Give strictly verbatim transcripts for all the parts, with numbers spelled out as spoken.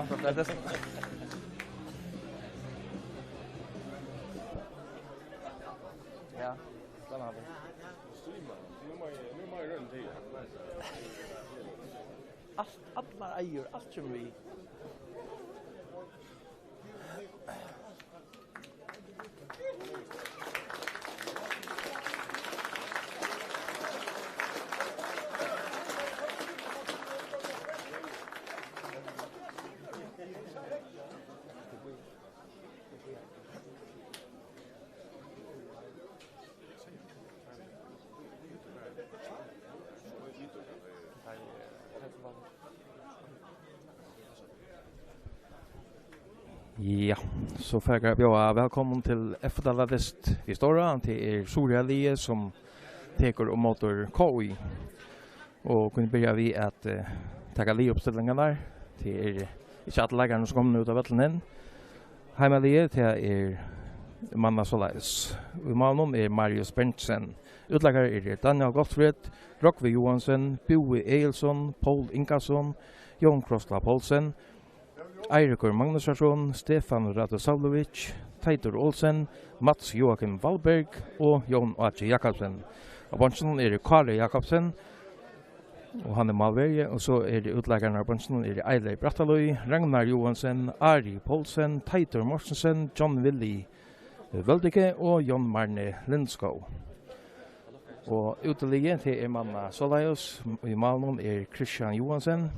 Ja, spennandi. Streama. Nú má eg, nú má eg royna tað. Alt, allar eigur, alt kemur við. Ja, so fari eg at bjóða vælkomin til F-deild Vest við Stóra. Tað er Suðuroyarliðið, sum tekur ímóti K Í. Og kunnu byrja við at, eh, taka liðuppstillingarnar. Tað er, eh, ikki allir leikararnir, sum koma út á vøllin enn. Heimaliðið, tað er mannað soleiðis. Í málunum er Marius Bentsen. Útleikarar eru Daniel Gottfried, Rógvi Johansen, Búi Egilson, Poul Ingason, Jón Krossla Poulsen, Eirikur Magnusarson, Stefán Radosavljević, Teitur Olsen, Mats Joakim Valberg og Jón Áki Jakobsen. Á beinkinum eru Kári Jakobsen, og hann er málverji, og so eru útleikararnir á beinkinum eru Eiler Brattalíð, Ragnar Johansen, Ari Poulsen, Teitur Mortensen, John Willy Vøldike og John Marni Lindskov. Og útiliðið, tað er mannað soleiðis. Í málinum er Kristian Johansen.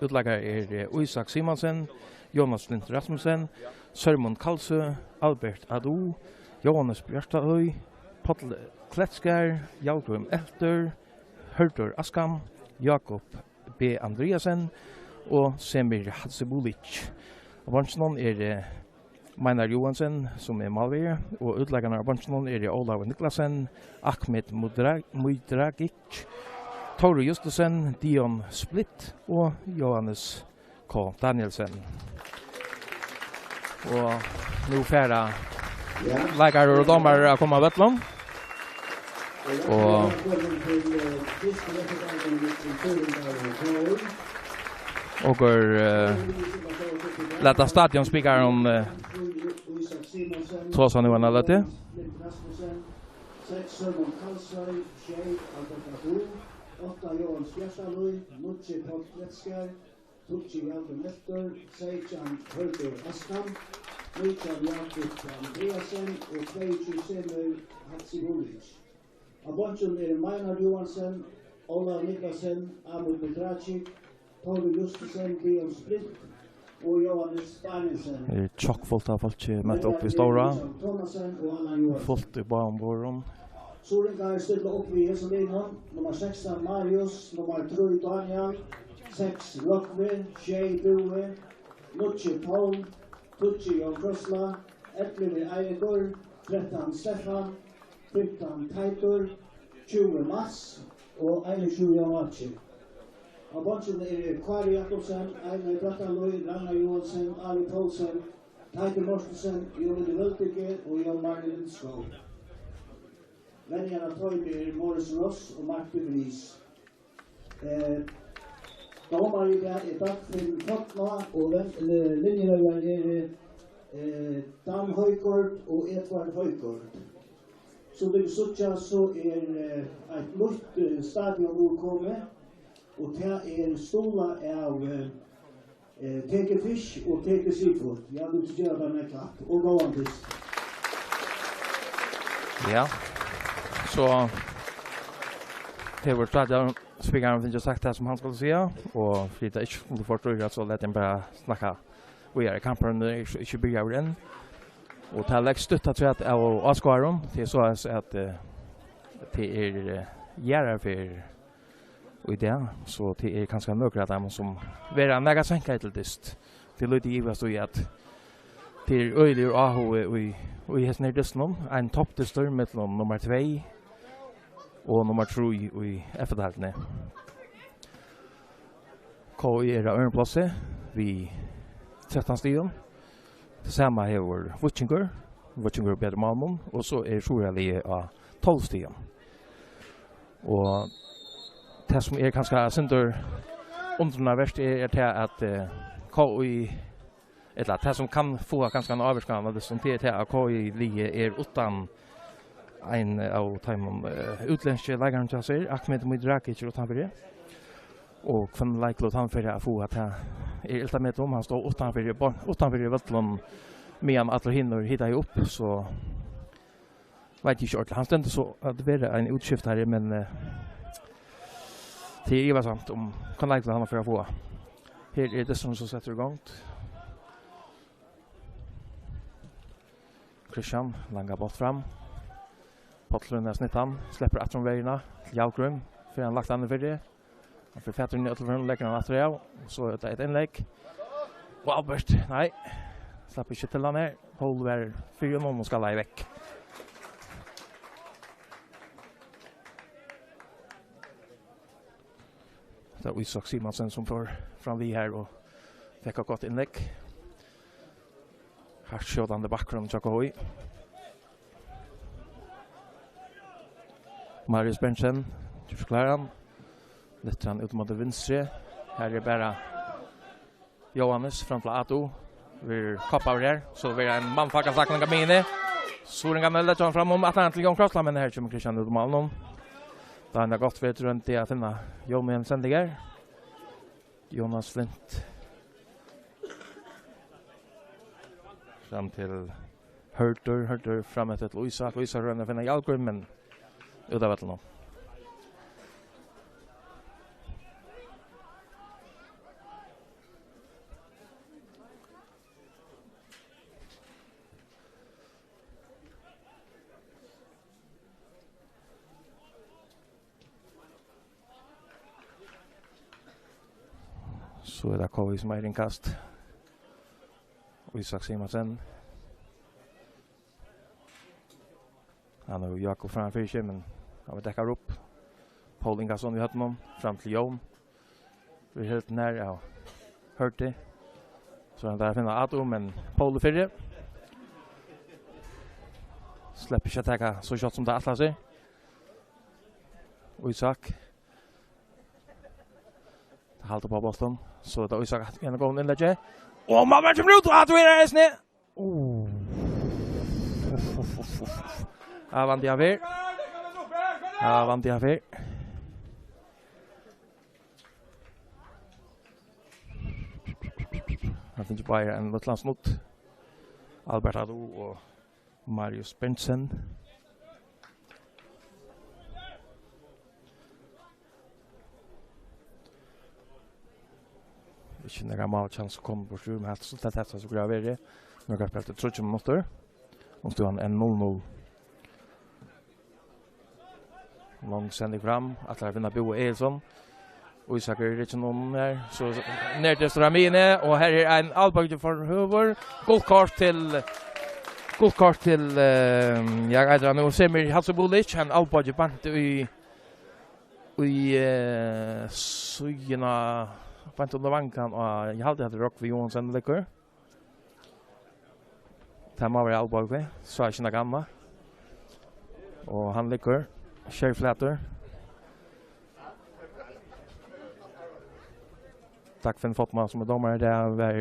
Útleikarar er, eh, Ísak Simonsen, Jonas Flint Rasmussen, Sørmund Kalsø, Albert Adu, Jóhannes Bjartaøy, Páll Kletskar, Hjalgrím Eltur, Hørður Askam, Jakob B. Andreasen og Semir Hadzibulic. Á beinkinum er, eh, Meinar Johansen, sum er málverji, og útleikararnir á beinkinum eru Ólavur Niklasen, Ahmed Mudra-, Mudragic, Tórur Justussen, Dion Splitt og Jóhannes K. Danielsen. Og nú fara leikarar og dómarar at koma á vøllin. Og okur, eh, lata stadionspeakaran, eh, tosa nú eina løtu. Seks, Sørmund Kalsøy, sjey, Albert Adu, átta, Jóhannes Bjartaøy, níggju, Páll Kletskar, tíggju, Jakob Melter, seytjan, Hørður Askam, nítjan, Jakob Andreasen og tveyogtjúgu, Semir Hadzibulic. Á beinkinum eru Meinar Johansen, Ólavur Niklasen, Ahmed Mudragic, Tórur Justussen, Dion Splitt og Jóhannes Danielsen. Her er tjokkfult av fólki møtt upp í Stóra. Thomassen og Allan Johansen. Fult í báðum borðum. Suðuroyingar stilla upp við hesum liðnum. Nummar sekstan, Marius. Nummar trý, Daniel. Seks, Rógvi. Sjey, Búi. Níggju, Poul. Tíggju, Jón Krossla. Ellivu, Eiríkur. Trettan, Stefan. Fimtan, Teitur. Tjúgu, Mats. Og einogtjúgu, Jón Áki. Á beinkinum eru Kári Jakobsen, Einar Brattalíð, Ragnar Johansen, Ari Poulsen, Teitur Mortensen, Jón Willy Vøldike og Jón Marni Lindskov. Venjarar hjá teimum eru Morris Ross og Mark de Vries. Eh, dómari í dag er Dagfinn Forna og ven-, eh, linjuleiðarar eru, eh, Dan Højgaard og Edvard Højgaard. Sum tit síggja, so er, eh, eitt nýtt, eh, stadion nú komið, og tað er stuðlað av, eh, eh, T G Fish og T G Seafood. Ja, vit gera tað við eitt klapp og góðan dyst. Ja, so hevur stadionspeakarin fingið sagt tað, sum hann skuldi siga, og fyri at tað ikki skuldi forstyrra, so lat hann bara snakka víðari. Kampurin er ikki, ikki byrjaður enn. Og tað legst stutt afturat av áskoðarum. Tað er so at, eh, tað er, eh, jarðarferð í dag, so tað er kanska nøkur av teimum, sum verða nakað seinkaðir til dyst. Tað er lítið ivast í, at tað er øgiligur áhugi í, í hesum her dystinum. Ein toppdystur millum nummar tvey og nummar trý í F-deildini. K Í er á øðrum plássi við trettan stigum. Tað sama hevur Víkingur. Víkingur er betri málum, og so er Suðuroyarliðið á tólv stigum. Og tað, sum er kanska eitt sindur undrunarvert, er, er tað, at, eh, K I, ella tað sum kann fáa kanska ein ávirkan á tað, sum tað er, tað at K I-liðið er uttan ein av teimum, eh, útlendsku leikarunum hjá sær. Ahmed Mudragic er uttanfyri. Og hvønn leiklut hann fer at fáa, tað er ilt at meta um. Hann stóð uttanfyri, uttanfyri vøllin, meðan allir hinir hitaðu upp, so veit eg ikki ordiliga. Hann stendur so at vera ein útskiftari, men, eh, tað er ivasamt um hvønn leiklut hann fer at fáa. Her er dysturin so settur í gongd. Christian, langa bolt fram. Páll Rúnar snittan, sleppur aftur um verjuna til Javgrím. Fer hann lagt hann í fyri. Hann fer fatur inn í øllum førum, leggur hann aftur av. Og so er tað eitt innlegg. Og Albert, nei. Slapp ikki til hann her. Pól var fyri honum og skallaði vekk. Tað var Ísak Simonsen sum fór fram við her og fekk eitt gott innlegg. Hart skjótandi bakgrunn hjá K I. Marius Berntsen, ger so kláran. Lyftir hann út móti vinstru. Her er bara Jóhannes fram til Atu. Verður koppaður her. So verður ein mannfakkatakling av miðjuni. Surin kann leggja hann fram um aftan til Jón Krossland, men her kemur Christian út um málið. Tá er gott fyri Trøndi at finna Jón í ein sending her. Jonas Flint. Fram til Hørður, Hørður fram eftir til Ísak, Ísak roynir at finna Javgrím, men út av vøllinum. So er tað K I sum eigur innkast. Ísak Simonsen. Hann hevur Jákup framman fyri seg, men hann vil dekka upp. Pól Ingason í høvdinum, fram til Jón. Verður hildin her av Hørði. So er hann har at finna Atu, men Pól er fyri. Sleppur ikki at taka so skjótt sum tað ætlar seg. Ísak. Halda upp á bóltin. So er tað Ísak, ein góðan innleggi. Og Málmaður kemur út, og Atu er har eisini. Oh. Her vandi hann fyrr. Her vandi hann fyrr. Hann finnur bara ein lítlan snudd. Albert Atu og Marius Berntsen. Ikki nakar málkjans at koma burtur úr, men heilt stuttligt at hetta skuldi verið. Nú er spælt í tríggjar minuttir. Og støðan er null null. Long sending fram, ætlar at vinna Búi Egilson. Ísak er ikki noen her, so nær til Stramine, og her er ein albakki for høvur. Gult kort til, gult kort til, eh, ja, eitur hann nú, Semir Hadzibulic, ein albakki beint í, í, eh, síðuna, beint undir vangan, og eg haldi at Rógvi Johansen liggur. Tað má vera albakki, sá ikki nakað annað. Og hann liggur skerflatur. Dagfinn Fotma, sum er dómari, tað var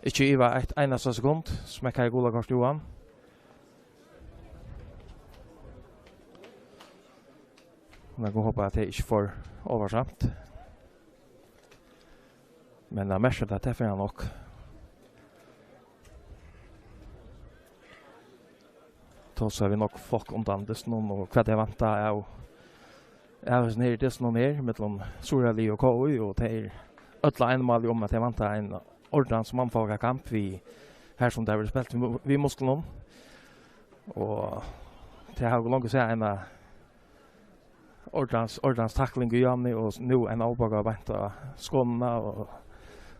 ikki iva eitt einasta sekund. Smekkaði gula kort, Johan. Men eg hopi, at tað ikki fór álvarsamt. Men at merkja tað, tað fer hann nokk. Tosa við nokk fólk undan dystinum, og hvat tey vænta av, av hesum her dystinum her, millum Suðuroyarlið og K I, og tey eru øll á einum máli um, at tey vænta ein ordans mannfólkakamp við, har sum tað verður spælt við mu-, við musklunum. Og tey hava longu sæð eina ordans, ordans takling í Javni, og nú ein albakka beint á skonuna, og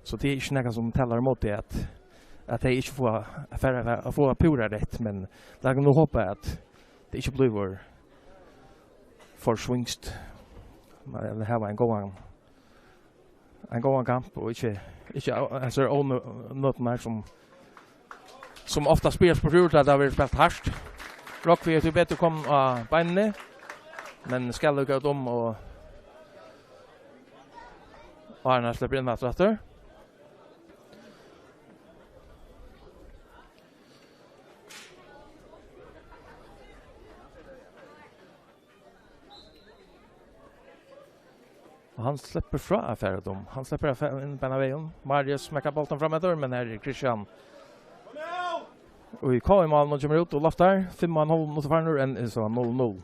so tað er ikki nakað sum talar ímóti at, at tey ikki fáa, fara at fáa púra rætt, men lat okkum nú hopa at tað ikki blívur for svingskt. Men hava ein góðan ein góðan kamp, og ikki, ikki á, hesar ónø-, nøturnar sum, sum ofta spyrjast burtur úr, tá tað verður spælt hart. Rógvi er tíbetur komin á beinini, men skal lukka út um, og áðrenn hann sleppur inn aftur, aftur. Og hann sleppur frá at fara dum. Hann sleppur at fara inn beinanvegin. Marius smekkar bóltin frameftir, men her er Christian. Og í K M-málinum kemur út og loftar. Fimm og ein hálv minuttur farnir, enn er so null null.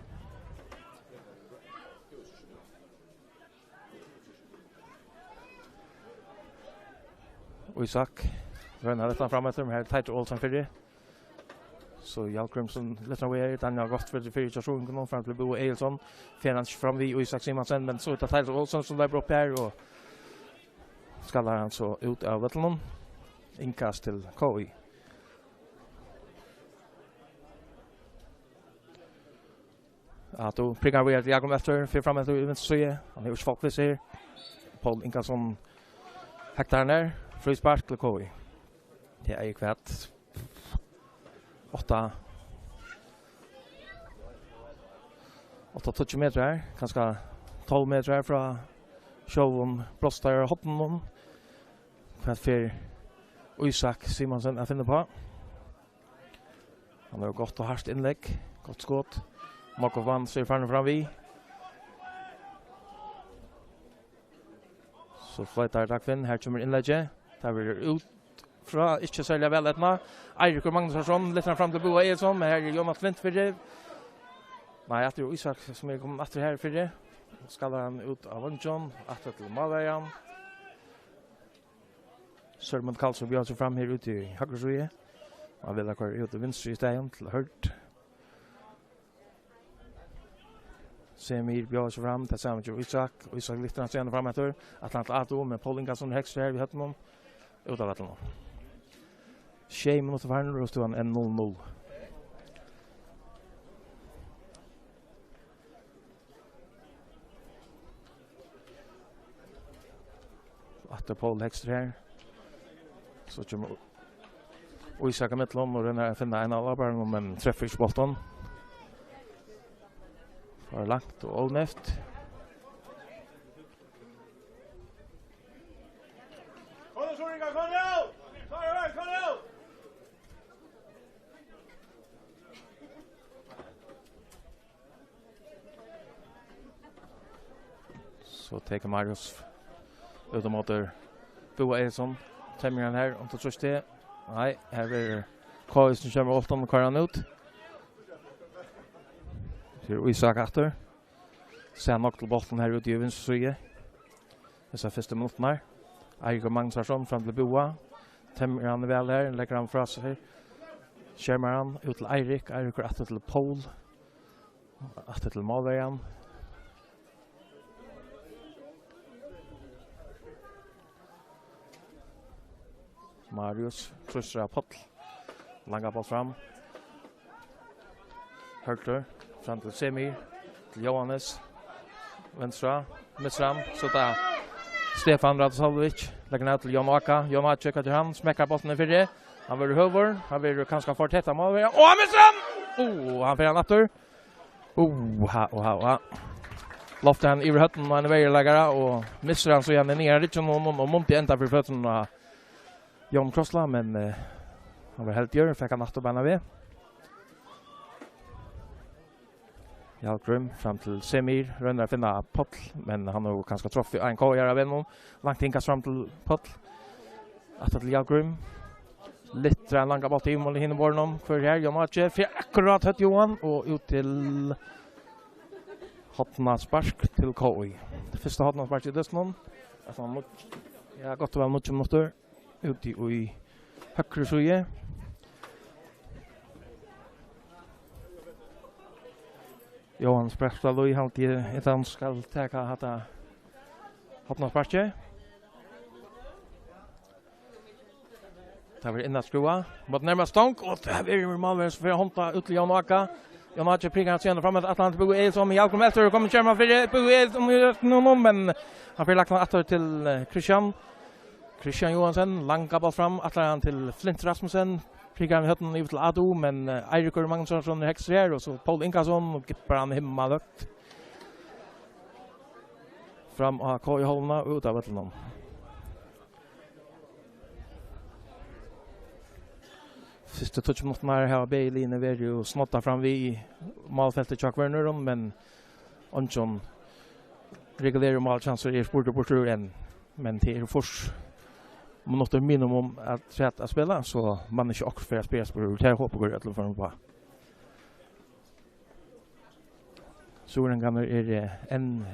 Ísak roynir at leta hann frameftir, men her er Teitur Olsen fyri. So Jarl Grímsson letur hann við her. Daniel Gott fyri, fyri hjá Suðuroyingunum, fram til Búa Egilson. Fer hann ikki fram við Ísak Simonsen, men so er tað Teitur Olsen sum loypur upp her, og skallar hann so út av vøllinum. Innkast til K I. Atu prikar við, at Jakob Eltur fer fram eftir í vinstru síðu. Hann hevur ikki fólk við seg her. Poul Ingason hektar nær. Fríspark til K I. Tað er hvat? Átta, átta, tíggju metrar, kanska tólv metrar frá sjálvum brotstharrahorninum. Hvat fer Ísak Simonsen at finna uppá? Hann hevur gott og hart innlegg, gott skot. Marco Van er farin fram við. So floytar Dagfinn, her kemur innleggið. Tað verður út frá, ikki serliga væl eydnað. Eiríkur Magnusson, letur hann fram til Búa Egilson, men her er Jónas Klint fyri. Nei, aftur er Ísak, sum er komin aftur her fyri. Skallar hann út á vongin, aftur til málverjan. Sørmund Karlsson bjóðar seg fram her úti í høgru síðu. Hann vil koyra út í vinstru í staðin til Hørð. Semir bjóðar seg fram, tað sama ger Ísak. Ísak lyftir hann síðan fram eftir. Ætlar hann til Atu, men Poul Ingason er hægri her við høvdinum. Út av vøllinum. Sjey minuttir farnir, og støðan er null null. Aftur Poul Hekster her. So kemur Ísak í millum og roynir at finna ein av ábærunum, men treftir ikki bóltin. For langt og óneyvt. So tekur Marius út á móti Búa Egilson. Temjir hann her, um tað trýst teg. Nei, her verður K I sum kemur á bóltin og koyrir hann út. Her er Ísak aftur. Sær nokk til bóltin her úti í vinstru síðu. Hesar fyrstu minuttirnar. Eiríkur Magnusson fram til Búa. Temjir hann væl her, leggur hann frá sær. Skermar hann, út til Eirik. Eiríkur aftur til Poul. Aftur til málverjan. Marius trýstir á Páll. Langan bólt fram. Hørður fram til Semir. Til Jóhannes. Vinstra. Missir hann. So tað Stefán Radosavljević. Leggur hann út til Jón Áka. Jón Áki, hvat ger hann? Smekkar bóltin í fyri. Hann verður høgur. Hann verður kanska for tætt á málverjan. Og hann missir hann! Oh, hann fer hann aftur. Oha, oha, oha. Lofti hann yvir høvdinum á ein verjuleikara og missir hann so niðan í ryggjum á honum og mundi enda fyri føturnar á Jón Krossla, men, eh, hann var heldigur, fekk hann aftur beinanvegin. Jarl Grím fram til Semir, roynir at finna Páll, men hann hevur kanska truffið ein K I-ara av vegnum. Langt innkast fram til Páll. Aftur til Jarl Grím. Lyftir ein langan bólt yvir móti hinum borðinum. Hvør er her? Jón Áki. Fer akkurát høgt, Johan, og út til hornaspark til K I. Fyrsta hornaspark í dystinum. At hann nú, ja, gott og væl níggju minuttir. Úti í høgru síðu. Jóhan Sprekstad, Lúi, haldi eg, at hann skal taka hatta hornasparkið. Tað verður inn at skrúva. Móti nærmastu stong, og tað verður málverjin sum fer at henda út til Jón Áka. Jón Áki prikar hann síðan fram, at ætlar hann til Búi Egilson, men Jákup Eltur er komin, kemur hann fyri Búi Egilson í røttum, men hann fer lagt hann aftur til, eh, Christian. Christian Johansen, langan bólt fram, ætlar hann til Flint Rasmussen. Prikar hann við høvdinum yvir til Adu, men, eh, Eiríkur Magnusson er hægri her, og so Poul Ingason, og gippar hann himmalhøgt. Fram á K I-hálvuna og út av vøllinum. Fyrstu tíggju minuttirnar her hava bæði liðini verið og snoddað fram við í málfeltið hjá hvørjum øðrum, men eingin regulæru málkjansur er spurdur burtur úr enn, men tað eru fýrs minuttir minimum at, at spæla, so man ikki okkurt fyri at spyrja spurning. Tað hopi eg í øllum førum uppá. Suðuroyingarnir eru, eh, enn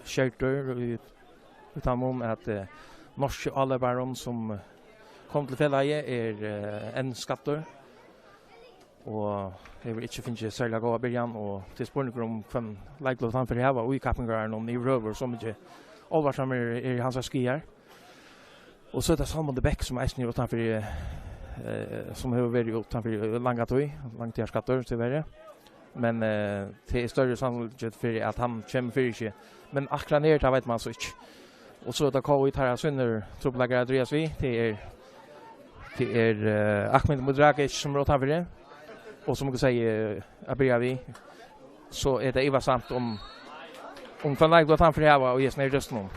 skerdir í, í tann mun at, eh, norski áleyparin, sum, eh, kom til felagið, er, eh, enn skaddur og hevur ikki fingið serliga góða byrjan, og tað er spurningur um, hvønn leiklut hann fer hava í kappingarárunum yvirhøvur, so mikið álvarsamur er, er hansara skaði. Og so er tað Salmon de Beck, sum eisini er uttanfyri, eh, sum hevur verið uttanfyri, eh, langa tíð, langa tíð skaddur, tíverri. Men, eh, tað er størri sannlíkindi fyri, at hann kemur fyri seg. Men akkurát nær, tað veit man so ikki. Og so er tað K I, teirra sínir trupulleikar at dragast við. Tað er, tað er, eh, Ahmed Mudragic, sum er uttanfyri. Og sum eg sigi, eh, at byrja við, so er tað ivasamt um, um hvønn leiklut hann fer hava í hesum her dystinum.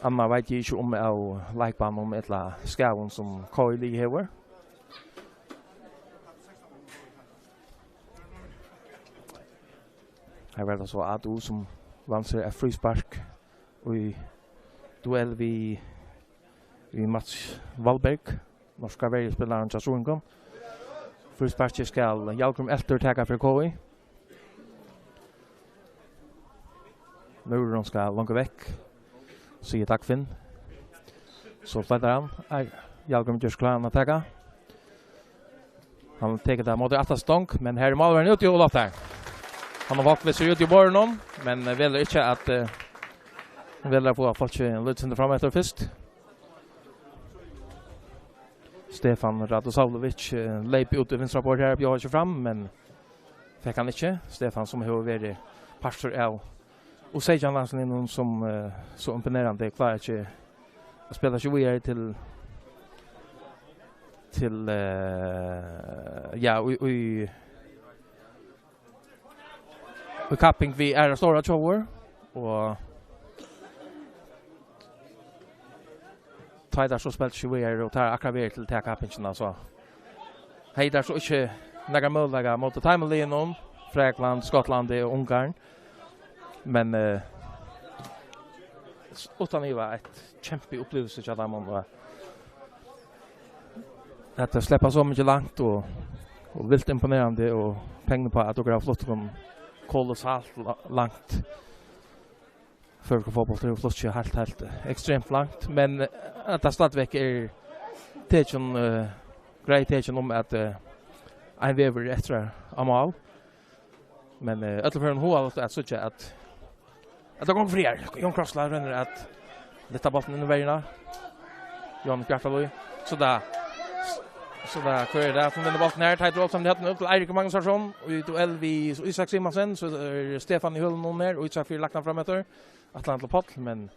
Annað veit eg ikki um av leikbannum ella skaðum, sum K I hevur. Her var tað so Adu, sum vann sær eitt fríspark í duell við, við Mats Valberg, norska verjuspælaran hjá Suðuroyingum. Frísparkið skal Hjalgrím Eltur taka fyri K I. Múrurin skal longur vekk, sigur Dagfinn. So fleitar hann. Ei, Hjalgrím ger seg kláran at taka. Hann tekur tað móti aftast stong, men her er málverjin úti og loftar. Hann hevur fólk við seg úti í borðinum, men velur ikki at, eh, velur at fáa fólk lítið sindur fram eftir fyrst. Stefán Radosavljević, eh, leyp út í vinstra borð her, bjóðaði seg fram, men fekk hann ikki. Stefán, sum hevur verið partur av U seytjan landsliðnum, sum, eh, so imponerandi klárar ikki at spæla seg víðari til, til, eh, ja, í, í, í kapping við aðrar stórar tjóðir, og tá er tað so spælt seg víðari, og tað er akkurát verið til ta kappingina, so hevði tað so ikki nakran møguleika móti teimum liðunum, Frakland, Skotlandi og Ungarn. Men, eh, s-, uttan iva eitt kjempi upplivelse hjá teimum, og at tey sleppa so mikið langt og, og vilt imponerandi, og tekn uppá at okur hava flutt okkum kolossalt la-, langt. Føroyskur fótbóltur hevur flutt seg heilt, heilt ekstremt langt, men, eh, at tað stadigvæk er tekin, eh, greið tekin um at, eh, ein vegur er eftir á mál. Men, eh, í øllum førum hugaligt at síggja at, at tað gongur fyri her. Jón Krossland roynir at lyfta bóltin inn í verjuna. Jón Bjartalíð. So tað, so tað, hvør er tað sum vinnur bóltin her? Teitur Olsen við høvdinum upp til Eirik Magnusson. Og í duell við Ísak Simonsen, so er Stefán í hølunum her, og Ísak fær lagt hann fram eftir. Ætlar hann til Páll, men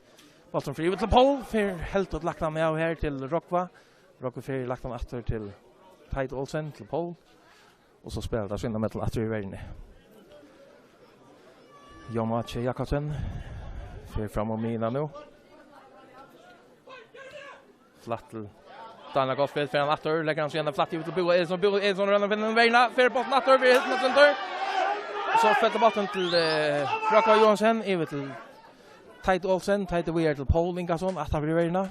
bólturin fer yvir til Pól, fer heldur lagt hann av her til Rógva. Rógvi fer lagt hann aftur til Teitur Olsen, til Pól. Og so spælir tað sín millum aftur í verjuni. Jón Áki Jakobsen fer fram um miðjuna nú. Flatt til Daniel Gottfried, fer hann aftur, leggur hann síðan flatt yvir til Búa Elísson, Búa Elísson roynir at finna verjuna, fer bóltin aftur, við hitin aftur. Og so fellur bólturin til, eh, Rógva Johansen, yvir til Teitur Olsen, Teitur víðari til Pól Ingason, aftan fyri verjuna.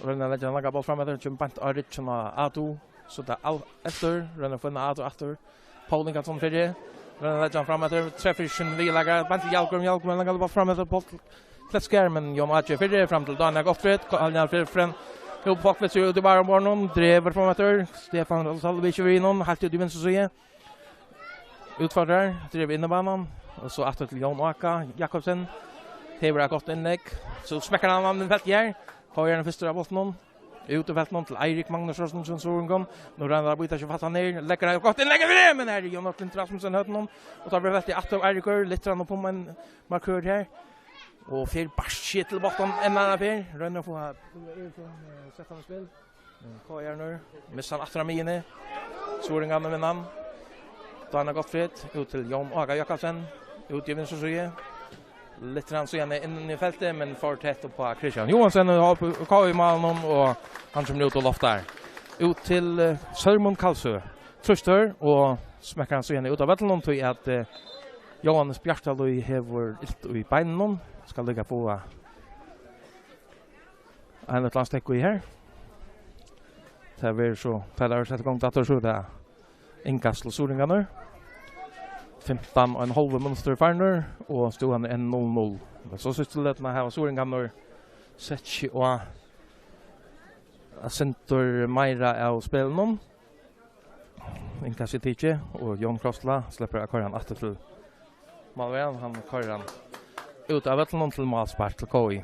Roynir at leggja ein langan bólt fram eftir, kemur beint á ryggin á Adu. So tað er Al-, eftir, roynir at finna Adu aftur. Pól Ingason fyri. Roynir at leggja hann fram eftir, trefur ikki sín viðurleikara, beint til Hjalgrím, Hjalgrím, ein langan bólt fram eftir, bólt til Klettskarð, men Jón Áki fyri, fram til Daniel Gottfried, Daniel fyri, fram, jú, fólk við seg út í varmborðinum, dregur fram eftir, Stefán Salvik við honum, heilt út í vinstru síðu. Útfordrar, dregur inn í banan, og so aftur til Jón Áka Jakobsen. Hevur eitt gott innlegg, so smekkar hann hann inn í feltið her. Koyrir hann fyrstur av bóltinum. Út í feltinum til Eirik Magnusson, sum so kom. Nú roynir hann at býta seg fast niður. Leggur hann gott innlegg fyri, men her er Jón Atli Rasmussen høvdinum. Og tá verður feltið aftur Eirikur, lyftir hann upp um ein markør her. Og fer bart skit til botn, enn annan fer. Roynir at fáa Eriksson, eh, sett hann í spæl. Men K R nú, missir hann aftur av miðjuni. Suðuroyingarnir vinna hann. Daniel Gottfried, út til Jón Áka Jakobsen. Út í vinstru síðu. Lyftir hann síðan inn í feltið, men for tætt upp á Kristian Johansen, og K I-málinum, og hann kemur út og loftar. Út til, eh, Sørmund Kalsø. Trýstur, og smekkar hann síðan út av vøllinum, tí at, eh, Jóhannes Bjartalíð hevur ilt í beinunum, skal líka fáa ein ella annan stekk í her. Tað verður so, tá tað verður sett í gongd aftur, so er tað innkast til Suðuroyingarnar. Fimtan og ein hálvur minuttur farnir, og støðan er enn null null. Men so síðstu løtuna hava Suðuroyingarnar sett seg á eitt sindur meira av spælinum. Innkast er tikið, og Jón Krossla sleppur at koyra hann aftur til málverjan. Hann koyrir hann út av vøllinum til málspark til K I.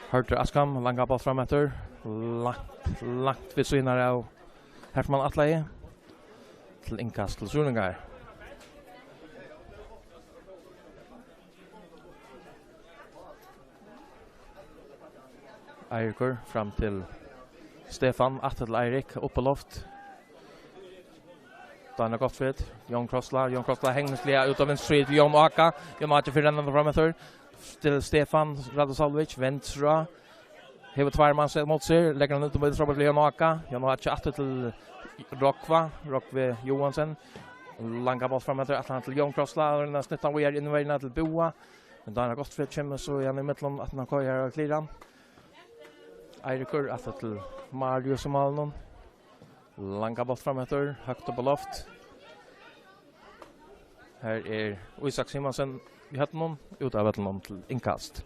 Hørður Askham, langa bólt fram eftir. Langt, langt við síðuna av har sum hann ætlaði. Til innkast til Suðuroyingar. Eiríkur fram til Stefan, aftur til Eirik, upp á loft. Daniel Gottfried, Jón Krossla, Jón Krossla hegnisliga út á vinstru síðu til Jón Áka. Jón Áki fer rennandi fram eftir til Stefan Radosavljevic, venstra. Hevur tveir mann seg móti sær, leggur hann út um miðjuna til Jón Áka. Jón Áki aftur til Rógva, Rógvi Johansen. Langa bólt fram eftir, ætlar hann til Jón Krossla, og hann snittar hann víðari inn í verjuna til Búa. Men Daniel Gottfried kemur so í hann í millum, at hann koyrir her og klirar hann. Eiríkur aftur til Marius í málinum. Langa bólt fram eftir, høgt upp á loft. Her er Ísak Simonsen í høvdinum, út av vøllinum til innkast.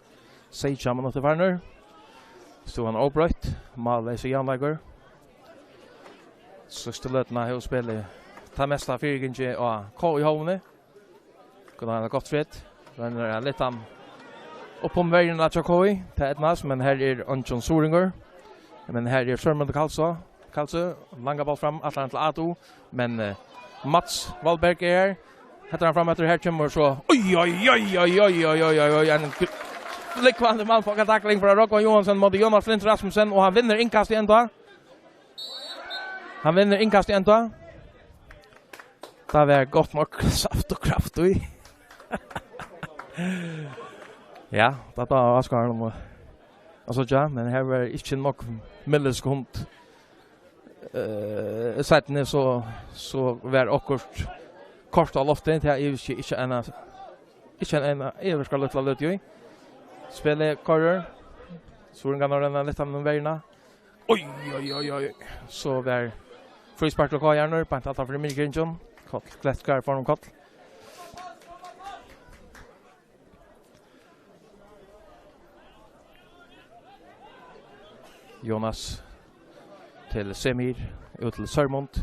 Seytjan minuttir farnir. Støðan óbroytt, málleysur javnleikur. Síðstu løtuna hevur spælið tað mesta av fyrigongd á K I-hóvini. Gunnar Gottfried rennur av littan upp um verjuna hjá K I. Tað eydnast, men her er eingin suðuroyingur. Men her er Sørmundur Kalsø. Kalsø, langa bólt fram, ætlar hann til Adu, men, eh, Mats Valberg er her. Hettar hann fram eftir, her kemur so, oj, oj, oj, ein gl-, glúgvandi mannfólkatakling frá Rógva Johansen móti Jonas Flint Rasmussen, og hann vinnur innkastið enntá. Hann vinnur innkastið enntá. Tað var gott nokk saft og kraft í. Ja, tað var áskoðarin um at, at síggja, men her var ikki nokk millisekund. Eh, seinni so, so var okkurt kort á lofti, tað er ikki, ikki ein, ikki ein, ein yvirska lítla løtu í. Spælið koyrir. Suðuroyingarnir renna litt av verjuna. Oj, oj, oj, oj. So var fríspark til K I-arnar, beint aftan fyri miðjukringin. Koll, Kletskar fær um koll. Jonas til Semir, út til Sørmund.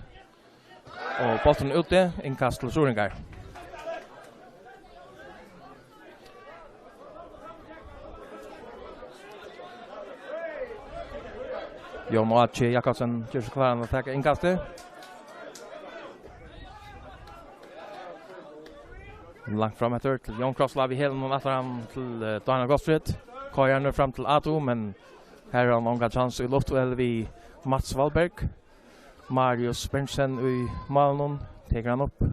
Og bólturin úti, innkast til Suðuroyingar. Jón Áki Jakobsen ger seg kláran at taka innkastið. Langt fram eftir til Jón Krossla við hælinum, ætlar hann til, eh, Daniel Gottfried. Koyrir hann fram til Adu, men her hevur hann ongan kjans í luftduell við Mats Valberg. Marius Berntsen í málinum, tekur hann upp.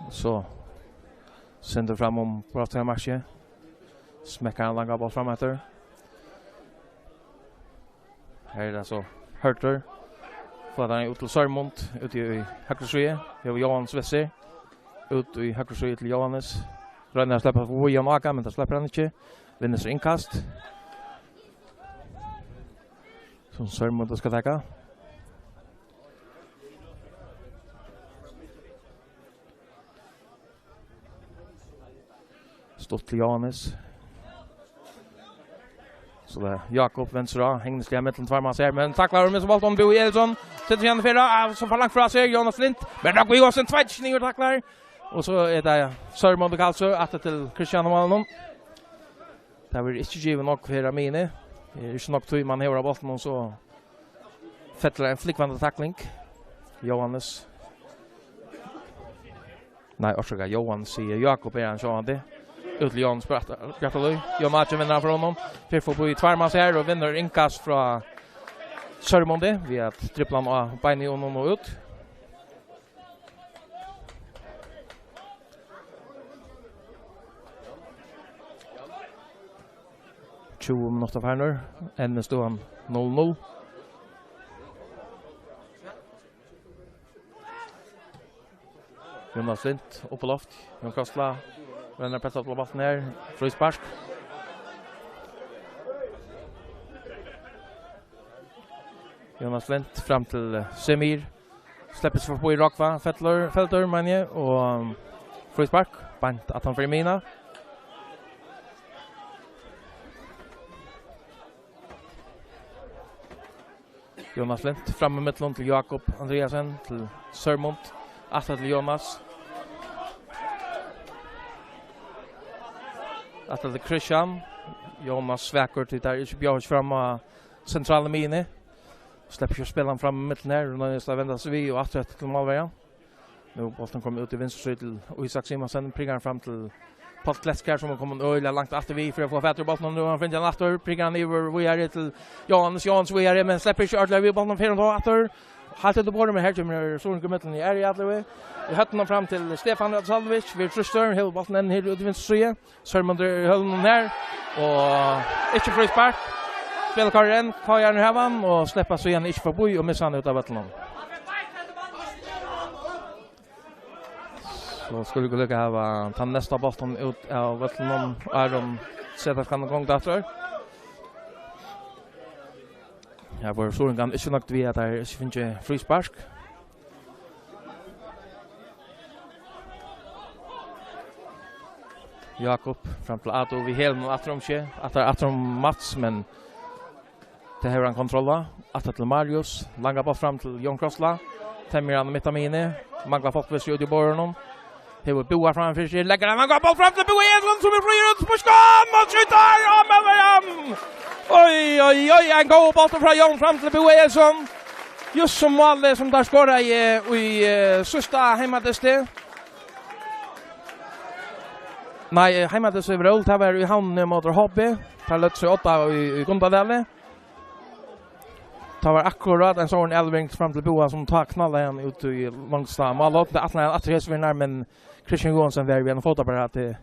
So, sendur fram um brotsteinamarkið. Smekkar hann langa bólt fram eftir. Her er tað so Hørður. Fáar hann út til Sørmund, úti í høgru síðu. Hevur Jóhannes við sær. Út í høgru síðu til Jóhannes. Roynir at sleppa við Jón Áka, men tað sleppur hann ikki. Vinnur sær innkast. Sum Sørmundur skal taka. Stutt til Jóhannes. So tað er Jakob venstra, hegnisliga millum tveir manns her, men taklar um seg bóltin, Búi Elísson. Setur seg hann fyri, ah, so for langt frá seg, Jonas Flint. Men Rógvi Johansen, tveitt niður taklar. Og so er tað Sørmundur Kalsø, aftur til Christian og málinum. Tað verður ikki givið nokk her av miðjuni. Tað er ikki nokk tíð, man hevur á bóltinum, so fellur ein flúgvandi takling. Jóhannes. Nei, orsaka, Jóhannes, sigur Jakob, er hann sjálvandi. Út til Jóhannes Bjarta-, Bjartalíð. Jón Áki vinnur hann frá honum. Fer forbi tveir manns her og vinnur innkast frá Sørmundi við at dribla hann á beinið í honum og út. Tjúgu minuttir farnir, enn er støðan null null. Jonas Lind, upp á loft. Jón Krossla, rennur, pressar upp á bóltin her. Fríspark. Jonas Lind fram til, eh, Semir. Sleppur seg forbi Rógva. Feldur, Feldur, meini eg, og, um, fríspark. Beint at hann fer í miðjuna. Jonas Lind fram í millum til Jakob Andreasen, til Sørmund, aftur til Jonas. Aftur til Christian. Jonas svakur, tí tað er ikki bjóðað fram á sentralu miðjuni. Sleppur ikki at spæla hann fram í millum her, og nú er tað at venda seg við og aftur eftir til málverjan. Nú er bólturin komin út í vinstru síðu til Ísak Simonsen, prikar hann fram til Páll Klettskær, sum er komin øgiliga langt aftur við fyri at fáa fatur í bóltin, og nú hevur hann fingið hann aftur, prikar hann yvir, víðari til Jóhannes, Jóhannes víðari, men sleppur ikki ordiliga við bóltin, fer hann tó aftur. Heilt út í borðið, men her kemur Surin í millum í ærið, allu. Í høvdinum fram til Stefán Salvik, við trýstur, hevur bóltin enn her út í vinstru síðu. Sørmundur í hølunum her, og ikki fríspark. Spælkoyrir enn, K J hevur hann, og sleppur síðan ikki forbi og missir hann út av vøllinum. So skulu vit líka hava tann næsta bóltin út av vøllinum, Aron setur hann í gongd aftur. Her var Suringar ikki nøgdir við, at teir ikki fingu fríspark. Jakob fram til Ado, við hælinum aftur um seg, aftur, aftur um Mats, men tað hevur hann kontroll á. Aftur til Marius, langa bólt fram til Jón Krossla, temjir hann mitt á miðjuni, manglar fólk við seg út í borðinum. Hevur Búa framfyri seg, leggur hann langa bólt fram til Búa Egilsson, sum er fríur út, sparkar, og skjýtur, og málverjan! Oj, oj, oj, ein góður bóltur frá Jón fram til Búa Egilsson. Júst sum málið, sum teir skoraðu í, eh, síðsta heimadysti. Nei, eh, heimadyst í Vról, tað var í Havnini móti H B. Teir løgdu seg á odda í, í Gundadali. Tað var akkurát ein sovorðin avlevering fram til Búa, sum tá knallaði hann út í longsta málhorn. Tað ætlaði hann aftur hesa ferðina, men Christian Johansen var við einum fótapparati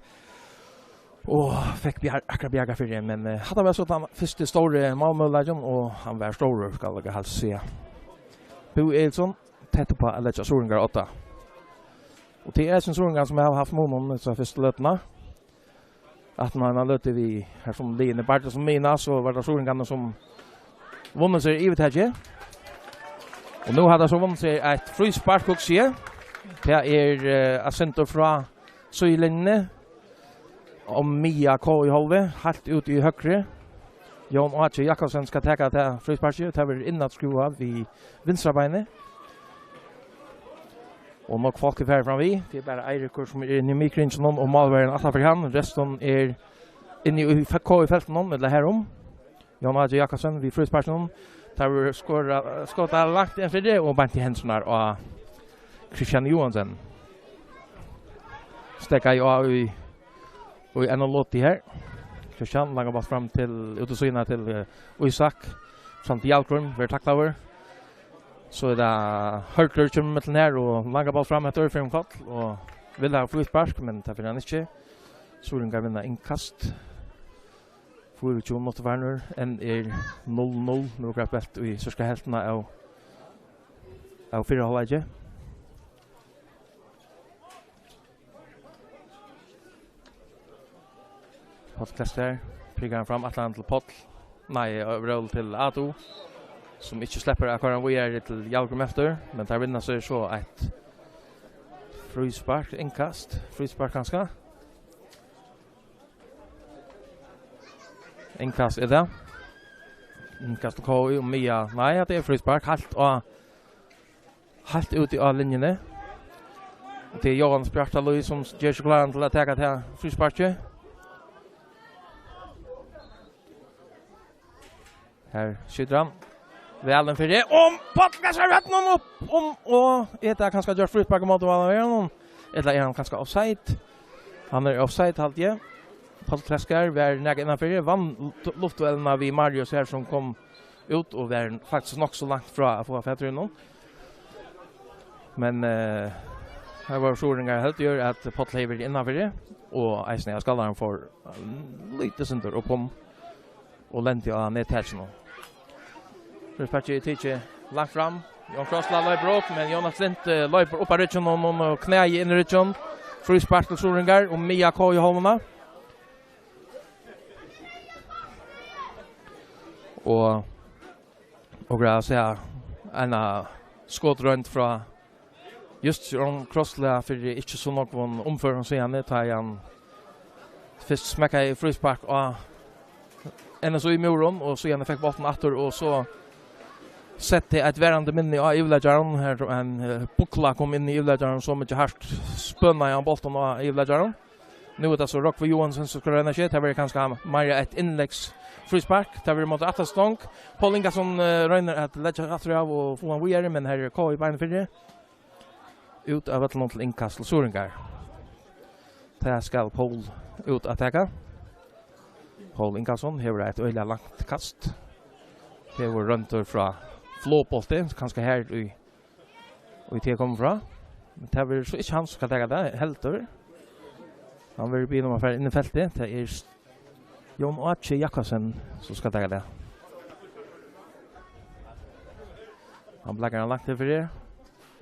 og fekk bjar-, akkurát bjargað fyri, men, eh, hatta var so tann fyrsti stóri málmøguleikin, og hann var stórur, skal eg helst siga. Búi Egilsson, tætt uppá at leggja Suringar á odda. Og tað er eisini Suringar, sum hava havt munin í hesa fyrstu løtuna. Aftan á eina løtu við, har sum liðini bardu sum minast, so var tað Suringarnir, sum vunnu sær yvirtakið. Og nú hava teir so vunnið sær eitt fríspark, hugsi eg. Tað er, eh, eitt sindur frá síðulinjuni. Um miðja K Í-hálvið, heilt út í høgru. Jón Áki Jakobsen skal taka tað frísparkið. Tað verður innatskrúvað við vinstra beini. Og nógv fólk er farið fram við. Tað er bara Eirikur, sum er inni í miðkringinum, og málverjin aftan fyri hann. Restin er inni í fe-, K Í-feltinum, ella her um. Jón Áki Jakobsen við frísparkinum. Tað verður skorað, skotað langt inn fyri og beint í hendurnar á Christian Johansen. Steðgaði á í, í eina løtu her. Christian, langan bólt fram til, út í síðuna til, eh, Ísak. Samt Hjalgrím verður taklaður. So er tað Hørður kemur millum her og langan bólt fram eftir fyri um koll og vil hava fríspark, men tað fær hann ikki. Suringar vinna innkast. Fýraogtjúgu minuttir farnir, enn er null null. Nú er greitt belt í sørska helvtina av, av fyrra hálvleiki. Páll Klettskær, prikar hann fram, ætlar hann til Páll. Nei, Vról til Ado, sum ikki sleppur at koyra hann víðari til Hjalgrím eftir, men teir vinna sær so eitt fríspark, innkast, fríspark kanska. Innkast er tað. Innkast til K Í um miðja. Nei, tað er fríspark. Heilt á, heilt úti á linjuni. Tað er Jóhannes Bjartalíð, sum ger seg kláran til at taka tað frísparkið. Her skjýtur hann. Væl inn fyri. Og Páll Klettskær við høvdinum upp um, og er tað kanska gjørt fríspark ímóti, hvat hann vil, ella er hann kanska offside? Hann er offside, haldi eg. Páll Klettskær var nakað innanfyri, vann luft-, luftduellina við Marius her, sum kom út og var faktiskt nokk so langt frá at fáa fatur í honum. Men, eh, her var Suringar heldigur, at Páll hevur verið innanfyri, og eisini at skallaren fór, eh, lítið sindur upp um. og lendi á nettakið. Frísparkið er tikið langt fram. Jón Krossla loypur upp, men Jonas Lind, eh, loypur upp á ryggin og, og, og knæið inn í ryggin. Fríspark til Suðuroyingar og miðja K í hálvuna. Og, og greiða seg ein skotroynd frá just Jón Krossla fyri ikki so nógvum umførum síðani, tá ið hann fyrst smekkaði fríspark á N S Í-múrin, og síðani fekk bóltin aftur, og so setti eitt varandi minni á yvirleikaran. Her ein, eh, bukla kom inn í yvirleikaran, so mikið hart spønaði hann bóltin á yvirleikaran. Nú er tað so Rógvi Joensen, sum skal royna seg. Tað verður kanska meira eitt innleggsfríspark. Tað verður móti aftastong. Pól Ingason, eh, roynir at leggja aftur av og fáa hann víðari, men her er K í beinum fyri. Út av vøllinum til innkast til Suðuroyingar. Tað skal Pól út at taka. Pól Ingason hevur eitt øgiliga langt kast. Hevur royndir frá flogbolti, kanska har í, í tí eg komi frá. Men tað verður so ikki hann sum skal taka tað, heldur. Hann verður biðin um at fara inn í feltið. Tað er Jón Áki Jakobsen, sum skal taka tað. Hann blakar hann langt til fyri.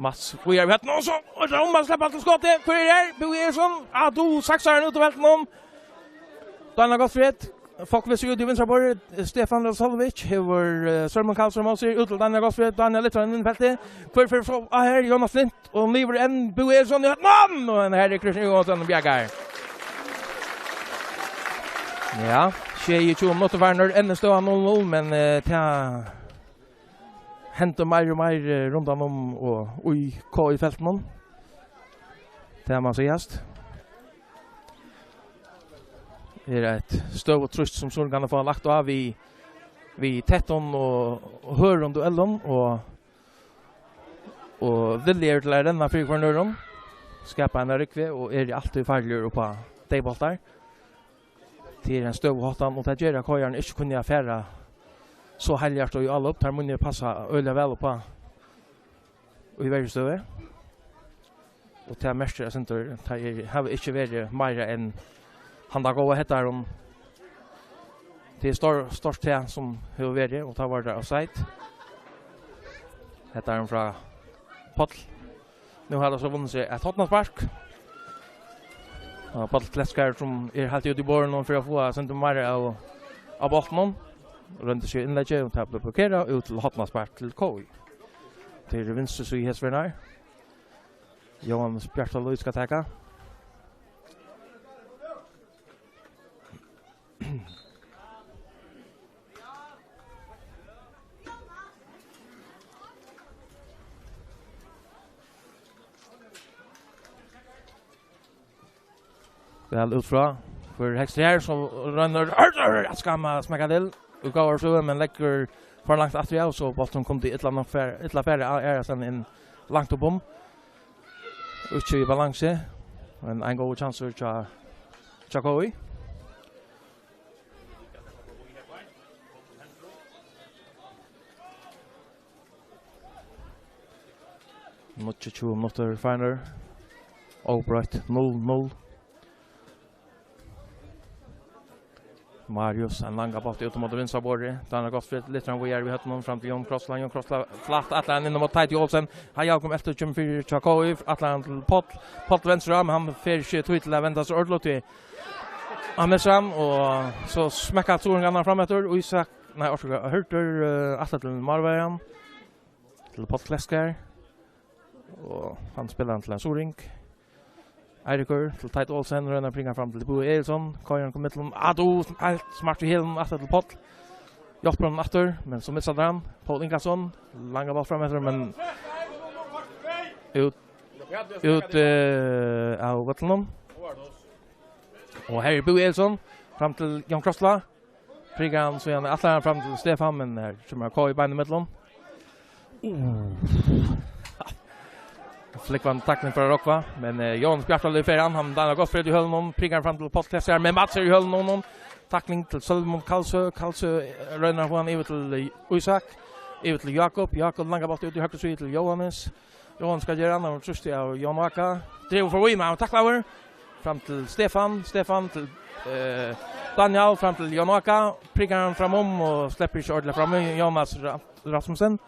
Mats, víðari við høvdinum, og so, og so um at sleppa til skotið. Hvør er her? Búi Egilson. Ah, tú saksar hann út av vellinum. Daniel Gottfried. Fokk við seg út í vinstra borði. Stefan Rosolovic hevur, eh, Sørmund Karlsson á sær. Út til Daniel Gottfried. Daniel lyftir hann inn í feltið. Hvør fer so á her? Jonas Lind. Og niður enn Búi Egilson í høvdinum. Og ein her er Kristian Johansson og bjargar. Ja, sjeyogtjúgu minuttir farnir, enn er støðan null null, men, eh, tað hendir meir og meir, eh, rundan um og í K í feltinum. Tað má sigast. Er eitt støðugt trýst, sum Suðuroyingarnir fáa lagt á við, við tettum og, og hørðum duellum og, og vilja til at renna fyri hvørjum øðrum. Skapa eina rúgvu og eru altíð farligir upp á deyðbóltar. Tað er ein støðuháttan, og tað ger at K-arnir ikki kunna fara so heilhjartað í álop. Teir munnu passa øgiliga væl upp á í verjustøðu. Og tað merkir eitt sindur, tað er, hava ikki verið meira enn handa góða hettaran. Tað er stór-, stórt tað sum hevur verið, og tá var tað offside. Hettaran frá Páll. Nú hava teir so vunnið seg eitt hornaspark. Og Páll Klettskær, sum er heilt úti í borðinum fyri at fáa eitt sindur meira av, av bóltinum. Royndi seg innleggi, og tað bleiv blokkerað, út til hornaspark til K í. Til vinstru síðu hesa ferðina. Jóhannes Bjartalíð skal taka. Væl út frá. Hvør hekst her, so roynir Hørður at skamma, smekka til. Útgávar so, men leggur for langt aftur, ja, og so bólturin kundi illa nokk fer-, illa fara aðrastaðni enn langt upp um. Ikki í balansi, men ein góður kjansur hjá, hjá K I. Níggjuogtjúgu minuttir farnir. Óbroytt null null. Marius, ein langa bólt út móti vinstra borði. Daniel Gottfried, lyftir hann víðari við høvdinum fram til Jón Krossland. Jón Krossland flatt, ætlar hann inn móti Teitur Olsen. Hann Jákup Elter kemur fyri hjá K I, ætlar hann til Páll. Páll til venstra, men hann fær ikki tíð til at venda seg ordiliga til. Hann missir hann, og so smekkar Suðuroyingarnir fram eftir. Ísak, nei, orsaka, Hørður, eh, aftur til málverjan. Til Páll Klettskær. Og hann spælir hann til ein Suðuroying. Eirikur til Teit Olsen, roynir at bringa fram til Búi Egilson. Koyrir hann í millum. Adu, heilt smart í hælin, aftur til Páll. Hjálpir honum aftur, men so missar hann. Pól Ingason, langa bólt fram eftir, men út, út, eh, av vøllinum. Og her er Búi Egilson, fram til Jón Krossla. Prikar hann, so hann ætlar hann fram til Stefan, men her kemur K I beinimillum. Uh. Flúgvandi takling frá Rógva, men, eh, Jóhannes Bjartalíð fer hann, hann dannar gott fyri í hølunum, prikar hann fram til Páll Klettskær, men Mats er í hølunum. Takling til Sølmund Kalsø, Kalsø, eh, roynir at fáa hann yvir til, eh, Ísak, yvir til Jákup, Jákup langa bólt út í høgru síðu til Jóhannes. Jóhannes skal gera hann, hann trýstir av Jón Áka, dregur forbi, men hann taklaður. Fram til Stefan, Stefan til, eh, Daniel fram til Jon Áka, prikar hann fram um og sleppur ikki ordiliga fram í Jonas Ra-, Rasmussen.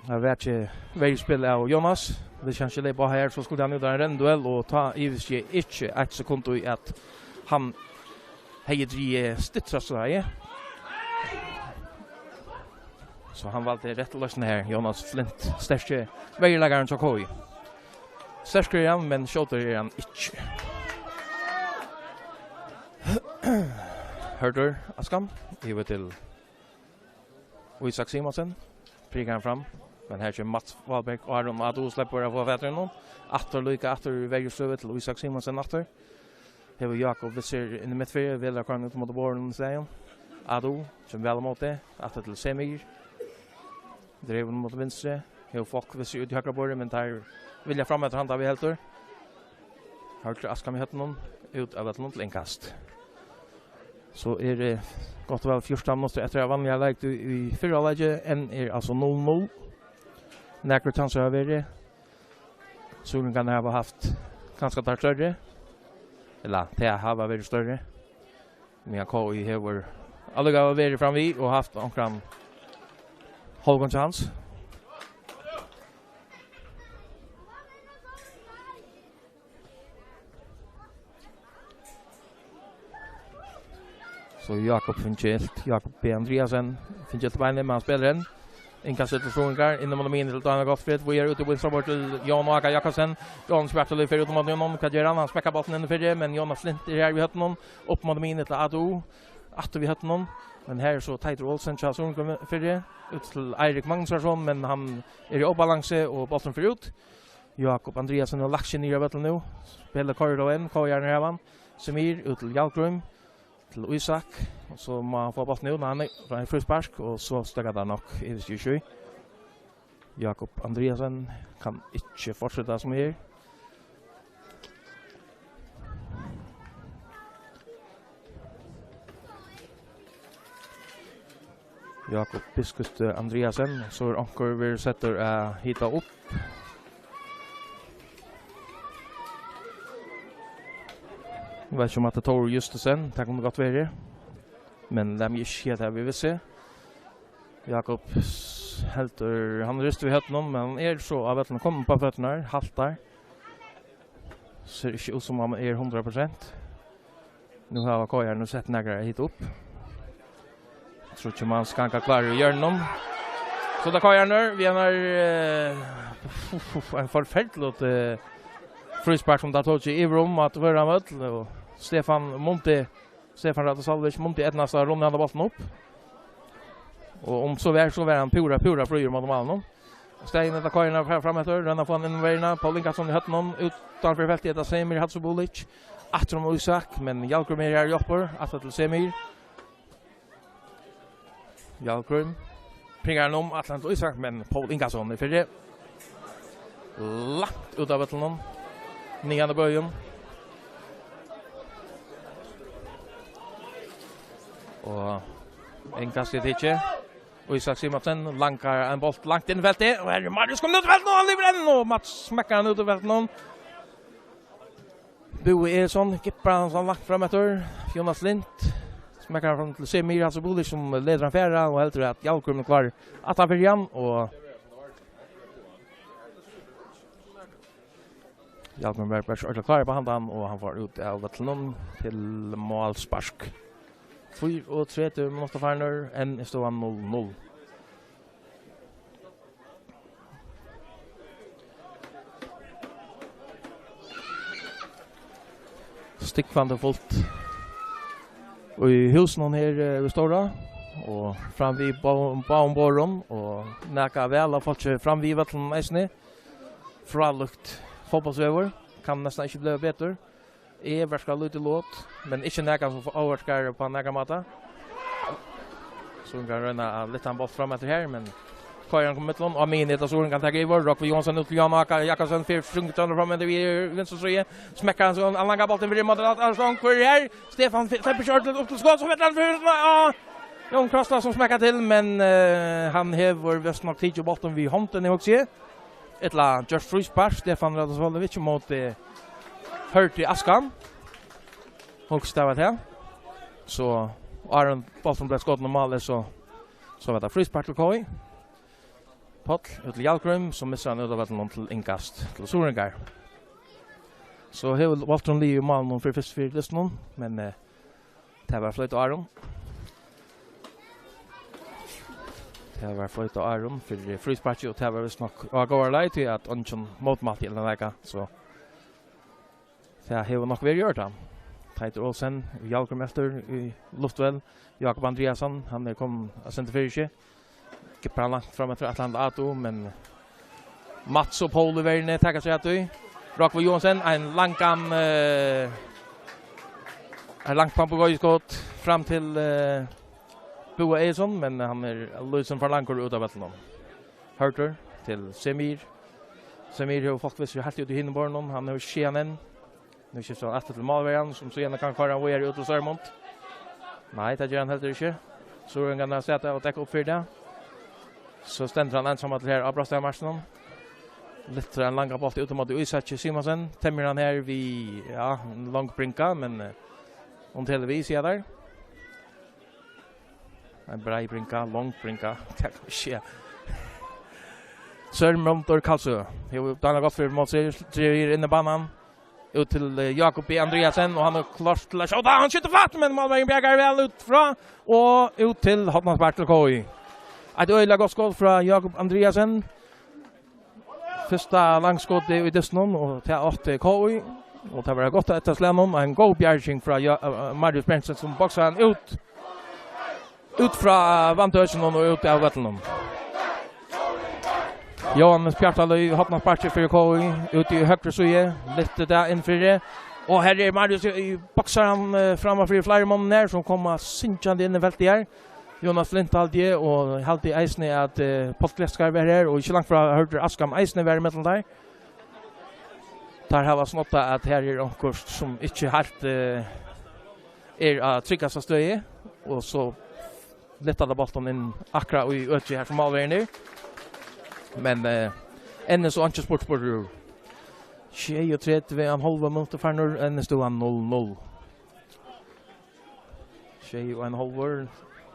Her var ikki verjuspæl av Jonas. Hvis hann ikki leyp á her, so skuldi hann út av ein renniduell, og tá ivist eg ikki eitt sekund í, at hann hevði drigið styttra, so hevði. So hann valdi rættu loysnina her, Jonas Flint, sterki verjuleikarin hjá K I. Sterkur er hann, men skjótur er hann ikki. Hørður Askan, yvir til Ísak Simonsen, prikar hann fram, men her kemur Mats Valberg, og Aron Adu sleppur at fáa fatur í honum. Aftur líka, aftur í verjustøðu til Ísak Simonsen aftur. Hevur Jakob Visser inn í midtfyri, velur at koyra hann út móti borðinum í staðin. Adu kemur væl á móti, aftur til Semir. Dregur hann móti vinstri, hevur fólk við seg út í høgra borðið, men teir vilja fram eftir handa við heldur. Høgri Askan við høvdinum, út av vøllinum til innkast. So er, eh, gott og væl fjúrtan minuttir eftir av vanliga leik í, í fyrra leiki. Enn er altso null null. Nakrir kjansar hava verið. Suðuroyingarnir hava havt kanska teir størri. Ella, tey hava verið størri. Men K I hevur allíkavæl verið framvið og havt onkran hálvan kjans. So Jakob Finchelt, Jakob B. Andreasen, Finchelt beinið, men hann spælir enn. Innkast til Suðuroyingar, inn á miðjuna til Daniel Gottfried, víðari út í vinstra borð til Jon Áka Jakobsen. Jon sparkar til, fer út móti honum, hvat ger hann? Hann smekkar bóltin inn fyri, men Jonas Flint er her við høvdinum, upp móti miðjuni til Adu, aftur við høvdinum, men her er so Teitur Olsen hjá Suðuroyingum fyri, út til Eirik Magnusson, men hann er í óbalansi og bólturin fer út. Jakob Andreasen og lagt seg niður á vøllin nú. Spælir koyrir av enn, K I-arnir hava hann. Semir út til Jarlgrím, til Ísak, og so má hann fáa bóltin út, men hann er, hann er fríspark, og so steðgar tað nokk, eg visti ikki. Jakob Andreasen kann ikki fortseta sum er. Jakob Biskustø Andreasen, so er onkur verið settur at hita upp. Eg veit ikki um at tað er Tór Justussen, tað kundi gott verið. Men lat meg ikki siga tað við vissu. Jakob s-, heldur, hann ristir við høvdinum, men hann er so á vøllinum, komin upp á føturnar, haltar. Sær ikki út sum hann er hundrað prosent. Nú hava K I-arnir sett nakrar at hita upp. Tríggir mans ganga klárir í hjørnunum. So tað K I-arnir, við einari, eh, uff, uff, ein forferdiligur, eh, fríspark sum tað tók seg yvir um at vera vøll, og Stefán mundi, Stefán Radosavljević mundi eydnast at runda handa bóltin upp. Og um so var, so var hann púra, púra fríur móti málinum. Stein ella K I-arnir fara fram eftir, royna at fáa hann inn um verjuna. Pól Ingason í høvdinum, utanfyri feltið, hetta Semir Hadzibulic. Aftur um Ísak, men Jarlgrím er her og hjálpir. Aftur til Semir. Jarlgrím. Pringar hann um, ætlar hann til Ísak, men Pól Ingason er fyri. Langt út av vøllinum. Niðan á bøin. Og innkast er tikið. Og Ísak Simonsen langar ein bólt langt inn í feltið. Og her er Marius komin út í feltið, og hann livir enn, og Mats smekkar hann út í feltið. Búi Eriksson, gippar hann so langt fram eftir. Jonas Lind smekkar hann fram til Semir Hadzibulic, sum letur hann fara, og heldur at Jarlgrím er klár aftan fyri hann, og Jarlgrím var bara ordiliga klár upp á handan, og hann fór út av vøllinum til málspark. Fýra og tretivu minuttir farnir, enn er støðan null null. Stúgvandi fult í húsinum her, eh, í Stóra, og fram við bá-, báðum borðum, og nakað væl av fólki fram við vøllinum eisini. Frálíkt fótbóltsveður, kann næstan ikki blíva betur. Eg verka lítið lot, men ikki nakað sum ávirkar upp á nakran máta. Suðuroyingar royna at lyfta ein bólt fram eftir her, men K I-arnir koma millum, og á miðjuni er tað Suðuroyingar taka yvir. Rógvi Johansen út til Jon Áka Jakobsen, fer sunkur fram eftir við vinstru síðu. Smekkar hann so ein langan bólt inn fyri móti, at hann gongur her. Stefán fe-, sleppur ikki ordiliga upp til skot, so fellur hann fyri, ah, Jón Krosta sum smekkar til, men, eh, hann hevur vist nokk tikið bóltin við hondini, hugsi eg. Ella gjørt fríspark, Stefán Radosavljević móti Hørði Askan. Hugsa, tað var tað. So áðrenn bólturin bleiv skotin í málið, so, so var tað fríspark til K I. Páll út til Hjalgrím, sum missir hann út av vøllinum til innkast til Suðuroyingar. So hevur bólturin ligið í málinum fyri fyrstu fýra dystinum, men, eh, tað var floyt á Aron. Tað var floyt á Aron fyri frísparki, og tað var vist nokk á góðari leið, tí at eingin mótmælti ella nakað, so tað hevur nokk verið í ordan. Teitur Olsen, Hjalgrím eftir í luftduell. Jakob Andreasen, hann er komin at senda fyri seg. Kippar hann langt fram eftir Atlanta Ado, men Mats og Paul í verðini taka seg at tí. Rógvi Johansen, ein langan, eh, ein langt papegøjuskot fram til, eh, Búa Egilson, men hann er lítið sum for langur út av vøllinum. Hørður til Semir. Semir hevur fólk við seg heilt út í hinum borðinum. Hann hevur skeið hann inn. Nú skiftar hann aftur til málverjan, sum síðan kann koyra hann víðari út til Sørmund. Nei, tað ger hann heldur ikki. Suðuroyingarnir hava staðið og dekkað upp fyri tað. So stendur hann einsamallur her á brotsstigamarskinum. Lyftir ein langan bólt út móti Ísaki Simonsen. Temjir hann her við, ja, ein long bringa, men, eh, hon telur við, siga teir. Ein breið bringa, long bringa. Tað kann skje. Sørmundur Kalsø. Hevur dánað gott fyri mót sær, dregur inn í banan. Út til, eh, Jakob B. Andreasen, og hann er klár til at skjóta. Hann skjýtur flatt, men málverjin bjargar væl út frá. Og út til hornaspark til K I. Eitt øgiliga gott skot frá Jakob Andreasen. Fyrsta langskotið í dystinum, og tað átti K I. Og tað var gott eftir slagnum, og ein góð bjarging frá Ja-, eh, Marius Bengtsen, sum boksar hann út, út frá vanntøkinum og út av vøllinum. Jóhannes Bjartaløy, hornasparki fyri K I, út í høgru síðu, lyftir tað inn fyri. Og her er Marius í, í boksar hann, eh, framman fyri fleiri monnum her, sum koma syngjandi inn í feltið her. Jonas Flint haldi eg, og haldi eisini at, eh, Páll Klettskar var her, og ikki langt frá Hørður Askham eisini var ímillum teir. Teir hava snoddað at her er okkurt sum ikki heilt, eh, er á tryggasta støði, og so lyfta teir bóltin inn akkurát í økið her sum málverjin er. Men, eh, enn er so einki spurt burtur úr. Sjeyogtretivu og ein hálvur minuttur farnir, enn er støðan null null. Sjey og ein hálvur,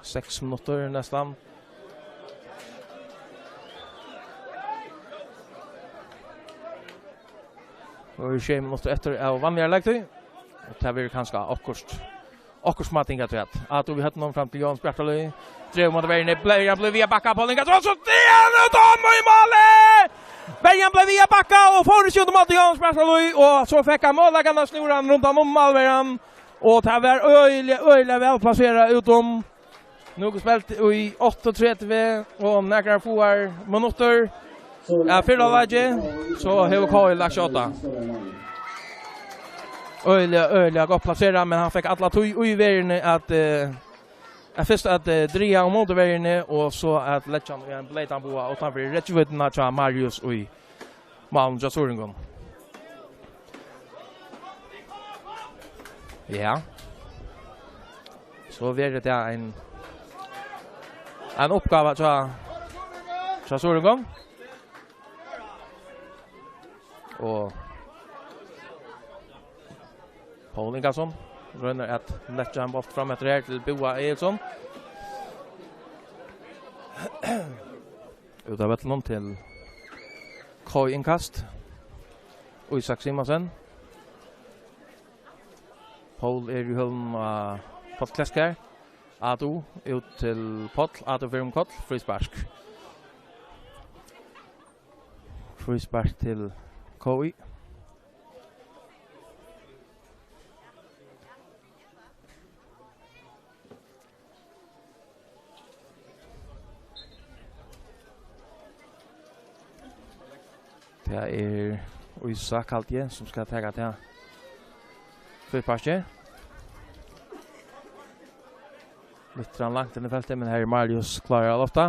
seks minuttir næstan. Og eru sjey minuttir eftir av vanligari leiktíð. Og tað verður kanska okkurt, okkurt smáting afturat. Ado við høvdinum fram til Jóhannes Bjartaløy. Dregur móti verjuni, verjan blívur við at bakka, Páll Ingason, so er hann út um í málið! Verjan bleiv við at bakka og fór ikki út um móti Jóhannes Bjartaløy, og so fekk hann møguleikan at snúra hann rundan um málverjan. Og tað var øgiliga, øgiliga væl plaserað út um. Nú er spælt í áttaogtretivu og nakrar fáar minuttir. Ja, fyrra lagi, so hevur K I lagt seg á. Øgiliga, øgiliga gott plaserað, men hann fekk alla tíð í verðini at, eh, at fyrst at, eh, draga um móti verðini, og so at leggja hann í ein bleytan boga uttanfyri rekkivíddina hjá Marius í málinum hjá Suðuroyingum. Ja. So verður tað ein, ein uppgáva hjá, hjá Suðuroyingum. Og Pól Ingason roynir at leggja ein bólt fram eftir her til Búa Egilson. Út av vøllinum til K I innkast. Ísak Simonsen. Pól er í hølunum á Páll Klesk her. Ado út til Páll. Ado fer um koll. Fríspark. Fríspark til K I. Tað er Ísak, haldi eg, sum skal taka tað. Frísparkið. Lyftir hann langt inn í feltið, men her er Marius klárur at lofta.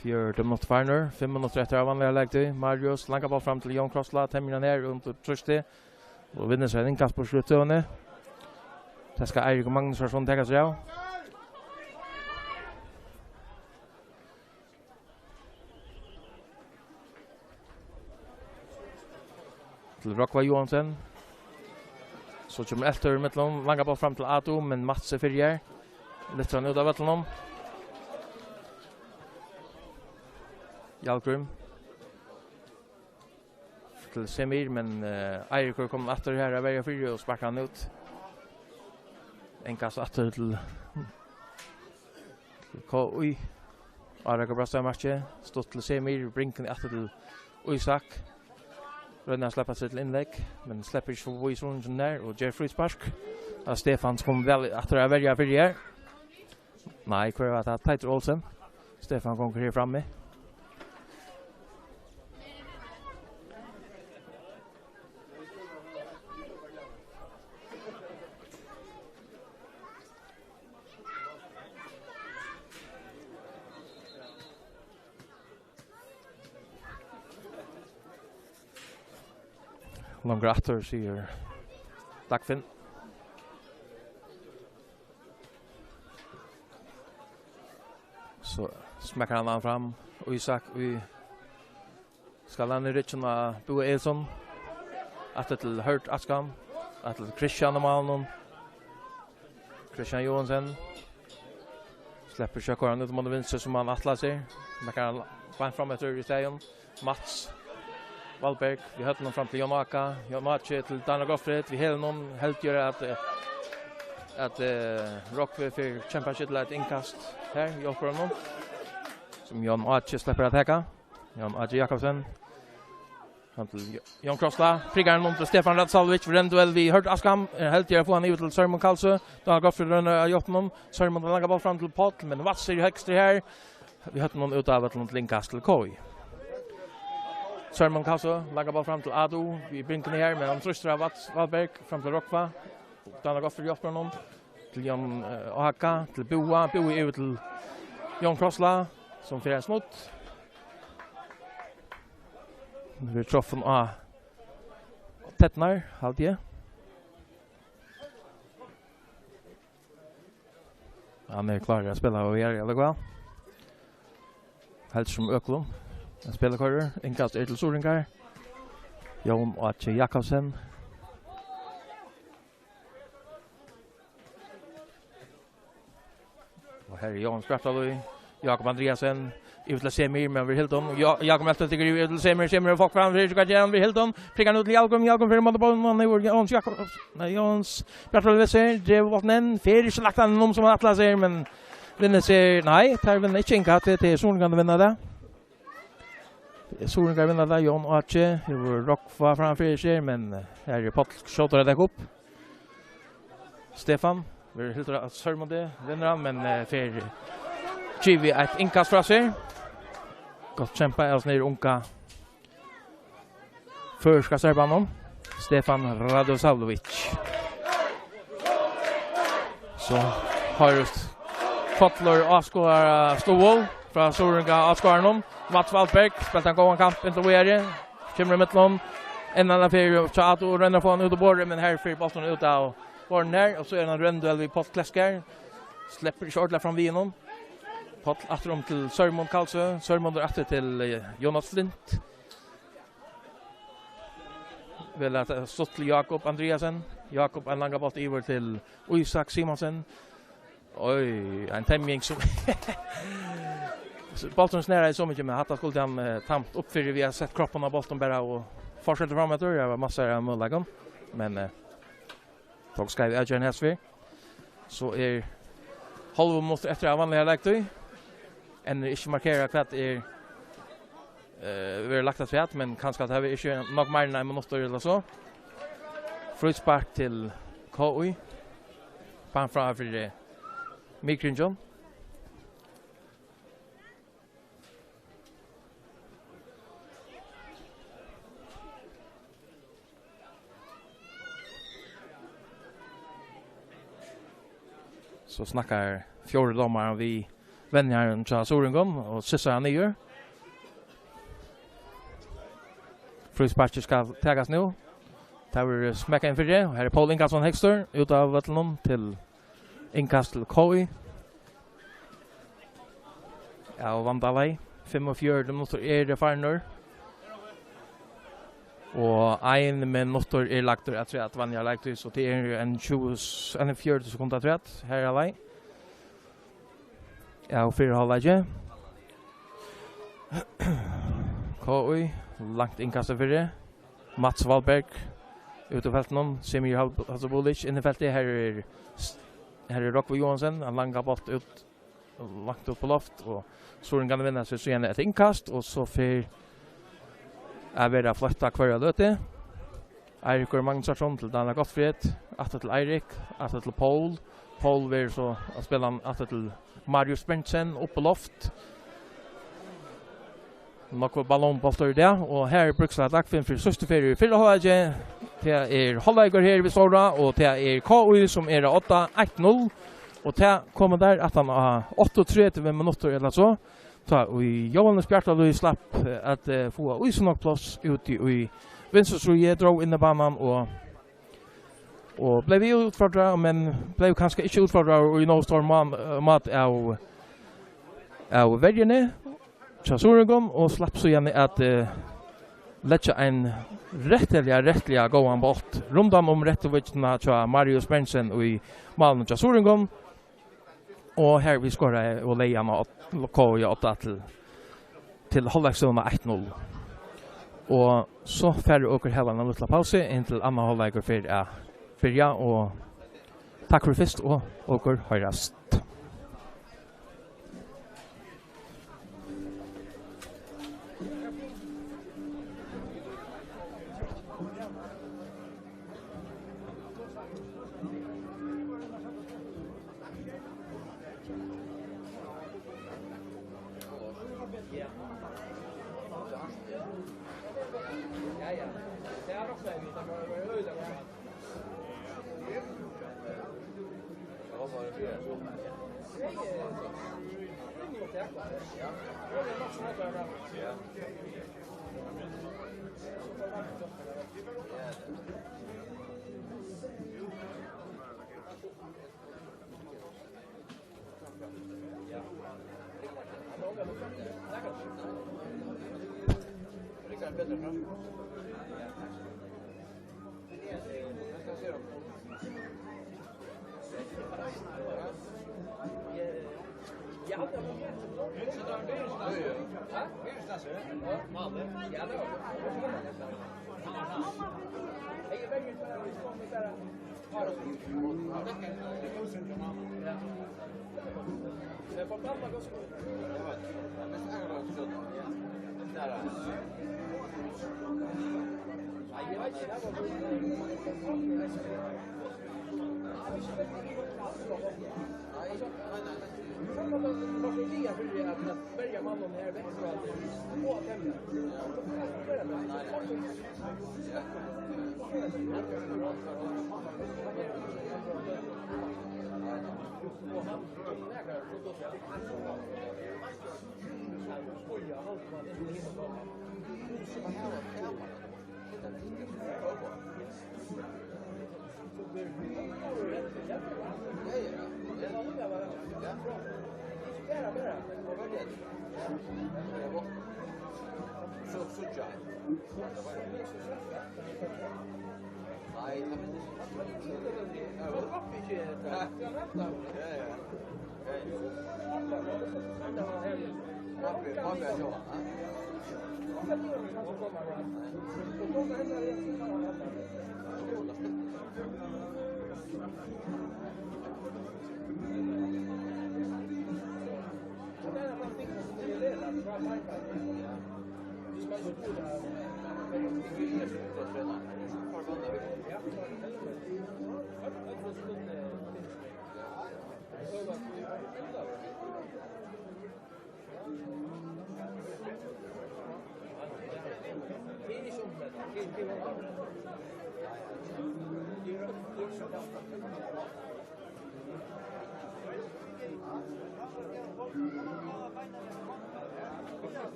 Fjøruti minuttir farnir, fimm minuttir eftir av vanligari leiktíð. Marius, langa bólt fram til Jón Krossla, temjir hann her undir trýsti. Og vinnur sær ein innkast burtur úr støðuni. Tað skal Eiríkur Magnusson taka seg av. Rógva Johansen. So kemur Eltur í millum, langan bólt fram til Adu, men Mats er fyri her. Lyftir hann út av vøllinum. Hjalgrím. Til Semir, men, eh, Eiríkur er komin aftur her at verja fyri og sparkar hann út. Inkast aftur til, til K I. Árekur brást av marki, stutt til Semir, bringur aftur til Ísak. Roynir at sleppa seg til innlegg, men sleppur ikki forbi Sørensen her og ger fríspark. Ja, Stefan kom væl aftur at verja fyri her. Nei, hvør var tað? Teitur Olsen. Stefan gongur her frammi. Longur aftur, sigur Dagfinn. So smekkar hann hann fram. Ísak í, skal hann í ryggin á Búa Egilsson. Aftur til Hørð Askham. Aftur til Kristian á málinum. Kristian Johansen. Sleppur ikki koyra hann út um hann vinstru sum hann ætlaði sær. Smekkar hann beint fram eftir í staðin. Mats Valberg, við høvdinum fram til Jón Áka. Jón Áki til Daniel Gottfried, við hælinum, heldur at, eh, at, eh, Rógvi fær kjempað seg til eitt innkast her, hjálpir honum. Sum Jón Áki sleppur at taka. Jón Áki Jakobsen. Fram til Jo-, Jón Krossla. Prikar hann um til Stefan Radosavljevic. Renduell við Hørð Askham. Er heldur at fáa hann yvir til Sørmund Kalsø. Daniel Gottfried roynir at hjálpa honum. Sørmund, langan bólt fram til Páll, men Mats er í høgstri her. Við høvdinum út av vøllinum til innkast til K I. Sørmund Kalsø, langan bólt fram til Adu, við bringuni her, men hann trýstir av Mats Valberg, fram til Rógva. Daniel Gottfried hjálpir honum. Til Jón, eh, Áka, til Búa, Búa yvir til Jón Krossla, sum fær ein snutt. Hann verður trofin á tenninar, haldi eg. Hann er klárur at spæla, og er, ella hvat? Heldur sum øllum. Ein spælikortur. Innkast er til Suðuroyingar. Jón Áki Jakobsen. Og her er Jóhannes Bjartalíð. Jakob Andreasen. Yvir til Semir, men verður hildin. Ja-, Jakob Elton tekur yvir til Semir. Semir og fólk fram. Fyri, hvat ger hann? Verður hildin. Prikar hann út til Jakob. Jakob fer í móti bóltinum. Hann hevur Jóhannes Jakob-, nei, Jóhannes Bjartalíð við sær. Dregur bóltin inn. Fer ikki lagt hann um sum hann ætlaði sær, men vinnur sær. Nei, teir vinna ikki innkast. Tað er Suðuroyingar sum vinna tað. Suðuroyingar vinna tað. Jón Áki hevur Rógva framfyri seg, men, eh, her er Páll skjótur at taka upp. Stefan verður hildur av Sørmundi, vinnur hann, men, eh, fær givið eitt innkast frá sær. Gott kjempað av hesum unga føroyska serbanum, Stefan Radosavljevic. So hoyrist fullur áskoðarastuðul frá Suðuroyinga áskoðarunum. Mats Valberg, spælt ein góðan kamp inntil víðari. Kemur í millum. Enn hann fer hjá Adu og roynir at fáa hann út á borðið, men her fer bólturin út av borðinum her, og so er hann renduell við Páll Klesker. Sleppur ikki ordiliga fram við honum. Páll aftur um til Sørmund Kalsø. Sørmundur aftur til, eh, Jonas Flint. Vel at, eh, stutt til Jakob Andreasen. Jakob ein langan bólt yvir til Ísak Simonsen. Oj, ein temming sum, so bólturin snaraði so mikið, men hatta skuldi hann, eh, tamt upp fyri, við at sett kroppin á bóltin bara og fortsettu fram eftir. Tað var massar av møguleikum, men, eh, tók skeiv avgerð hesfyr. So er hálvur minuttur eftir av vanligari leiktíð. Enn er ikki markerað hvat er, eh, verður lagt afturat, men kanska at tað er ikki nokk meir enn ein minuttur ella so. Fríspark til K I. Beint fram fyri miðkringin. So snakkar fjórði dómarin við venjaran hjá Suðuroyingum og sissar hann niður. Frísparkið skal takast nú. Tað verður smekkað inn fyri, og her er Poul Ingalsson Haugsted út av vøllinum til innkast til K I. Ja, og Vandalei. Fimmogfjøruti minuttir eru farnir. Og ein minuttur er lagdur afturat vanliga leiktíð, so tað er ein tjúgu, s-, ein fjøruti sekund afturat. Her er leið. Ja, og fyri hálvleiki. K I, langt innkast fyri. Mats Valberg, út í feltinum. Semir Hal-, Hasabulic, inn í feltið. Her er s-, her er Rógvi Johansen, hann langar bólt út, langt upp á loft, og Suðuroyingarnir vinna seg síðan eitt innkast, og so fer at vera floytta hvørja løtu. Eiríkur Magnusson til Daniel Gottfried, aftur til Eirik, aftur til Pól. Pól verður so at spæla hann aftur til Marius Bentsen, upp á loft. Nokk var ballongbóltur í dag, og her er Brúksa Dagfinn fyri síðstu ferð í fyrra hálvleiki. Tað er hálvleikur her við Stóra, og tað er K I sum er á odda, eitt null. Og tað kom tað aftan á áttaogtretivu minuttir ella so. Tá ið Jóhannes Bjartalíð slapp, eh, at, eh, fáa ísnokk pláss úti í vinstru stríði, dró inn í banan og, og bleiv jú útfordrað, men bleiv kanska ikki útfordraður í nóg stóran man-, eh, máta av, av verjuni hjá Suðuroyingum og slapp síðani at, eh, leggja ein rættiliga, rættiliga góðan bólt rundan um rættu víddina hjá Marius Bentsen í málinum hjá Suðuroyingum. Og her við skoraði og legði hann á K I á odda til, til hálvleiksstøðuna eitt null. Og so fara okur hava eina lítla pausu inntil annar hálvleikur fer at byrja, og takk fyri fyrst, og okur hoyrast.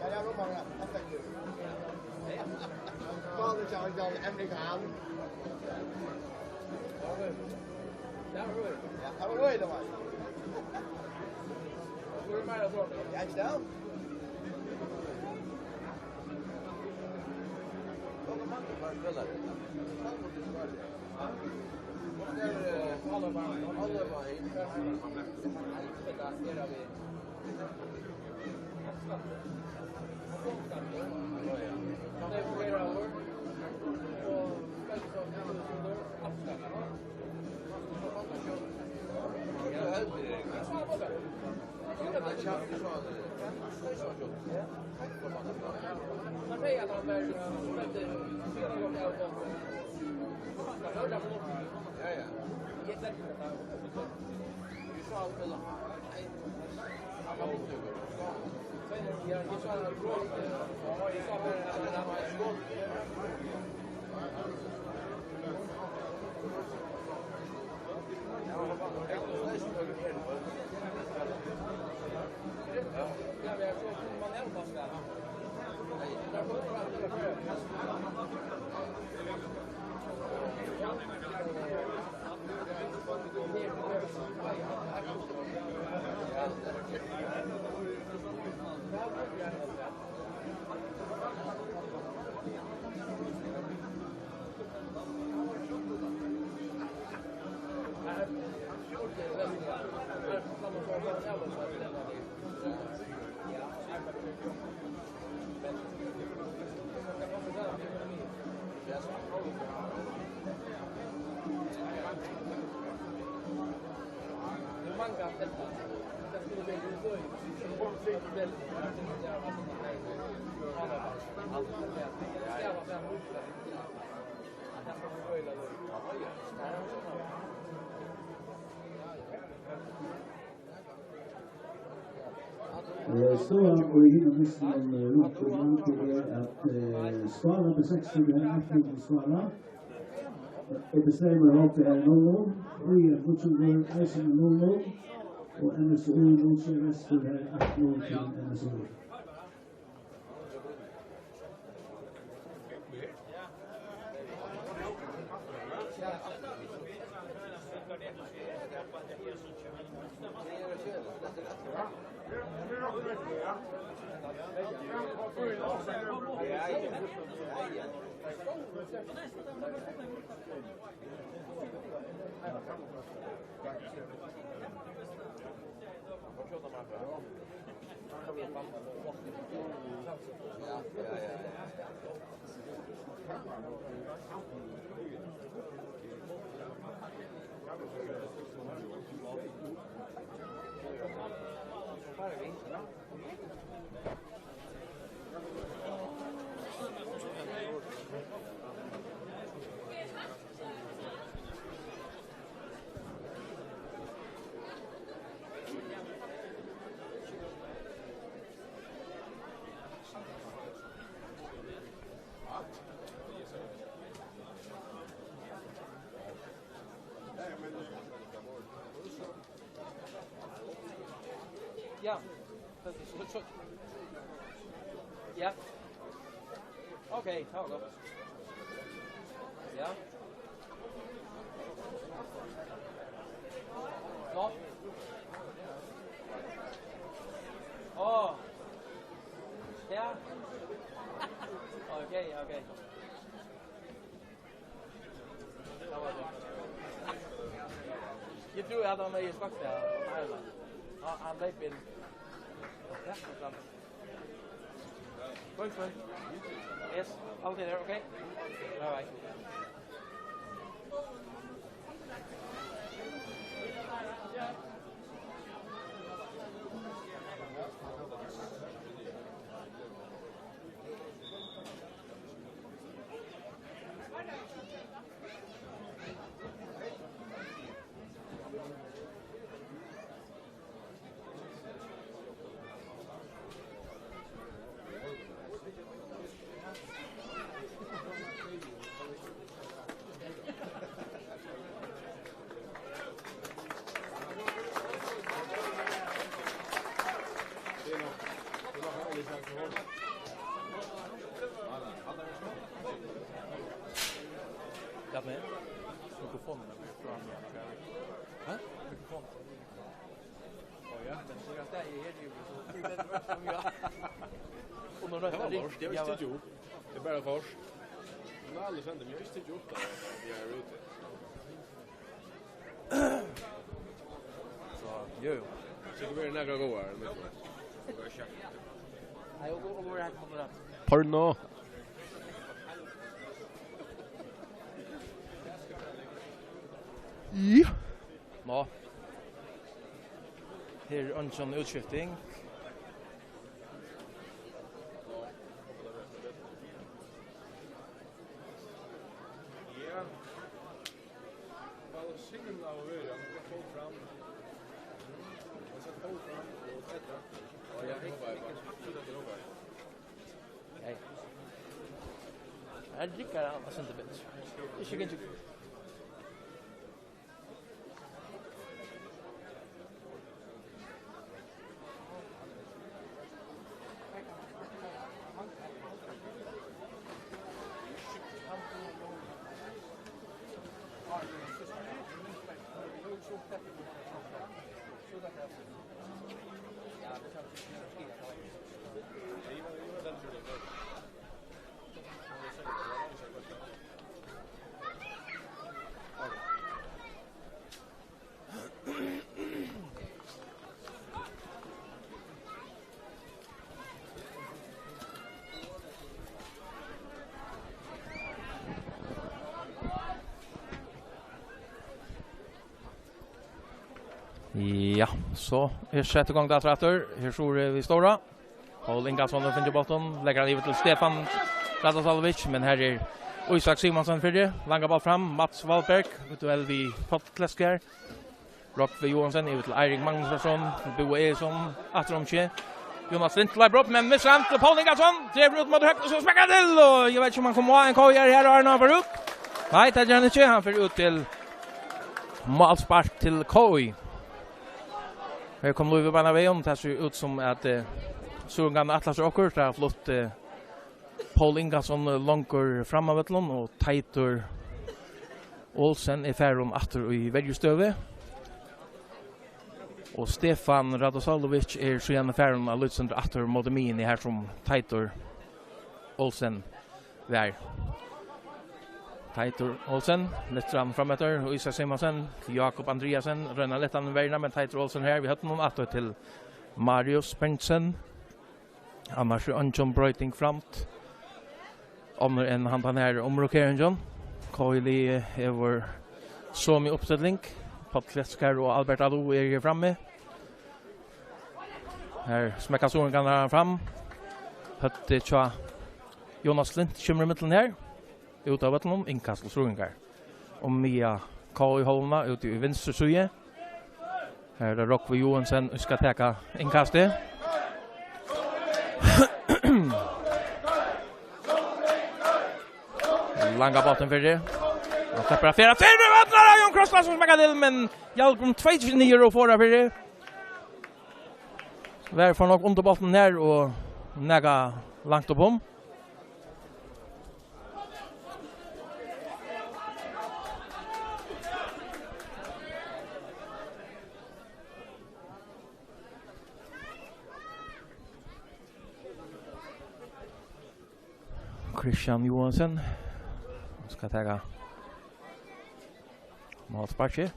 Ja, det er mange. Bare litt av en amerikan. Ja, det var det. Ja, det var det. Ja, ikke det? Eh, støðan í hinum dystinum, eh, rundt um landið er, at, eh, Skála B seks, sum er eitt null til Skála, eh, B S T Streymoy H P er null null, Í F Nýggjungur eisini null null, og M S U null sjey Vestur er eitt null til M S U. Ja. Ja. Okay, tað var gott. Ja. Nå. Åh. Ja. Okay, okay. Eg trúði, at hann hevði sparkað hann, hann, hann leyp inn. Yes, alt er her, okay? All right. Hvat med? Mikrofonen er fra meg. Hæ? Mikrofonen. Å ja, men så kan jeg stå her, det er jo så. Det var lort, det var ikke til jobb. Det er bare først. Men alle skjønner, vi er ikke til jobb, da. Vi er ute. So, jú, jú. So, tað verður nakrar góðar, men Nei, og, og, og, og, Porno. Ja. Nå. Her er eingin útskifting. Ja. Vælsigna og vera, hann fór fram. Hann sett fót fram og fór fram. Og eg hoppaði bara. Hey. Her riggar hann eitt sindur betur. Ikki gingið. Ja, so er sett í gongd aftur, aftur. Her so eru vit stóra. Poul Ingason hevur fingið bóltin, leggur hann yvir til Stefan Radosalovic, men her er Ísak Simonsson fyri, langar bólt fram, Mats Valberg, í duell við Páll Klesk her. Rógvi Johansen, yvir til Eirik Magnusson, Búi Egilson, aftur um seg. Jonas Lind leipur upp, men missir hann til Poul Ingason, dregur út móti høgru, so smekkar hann til, og eg veit ikki um hann kom á ein K R her, áðrenn hann fer út. Nei, tað ger hann ikki, hann fer út til málspark til K I. Her kom Lúvi beinan vegin, tað sær út sum at, eh, Suðuroyingarnir ætla sær okkurt, tað er flutt, eh, Poul Ingason longur fram av vøllinum, og Teitur Olsen er farin aftur í verjustøðu. Og Stefán Radosavljević er síðan farin at líta seg aftur móti miðjuni her, sum Teitur Olsen var. Teitur Olsen lyftir hann fram eftir, og Ísak Simonsen til Jakob Andreasen, roynir at lyfta hann í verðina, men Teitur Olsen her við høvdinum aftur til Marius Bengtsen. Annars er eingin broyting framt. Onnur enn handan her umrokeringin. K I-liðið hevur somu uppstilling. Páll Kletskar og Albert Adu eru her frammi. Her smekkar suðuroyingarnir fram. Høvdið hjá Jonas Klint kemur ímillum her. Út av vøllinum, innkast til suðuroyingar. Og miðja K I-hálvuna úti í vinstru síðu. Her er tað Rógvi Joensen, sum skal taka innkastið. Langa bóltin fyri. Og sleppur at fara fyri, og allar Jón Krossland sum smekkar til, men Hjalgrim tveitir seg niður og forðar fyri. Var for nokk undir bóltin her og nakað langt upp um. Kristian Johansen skal taka málsparkið.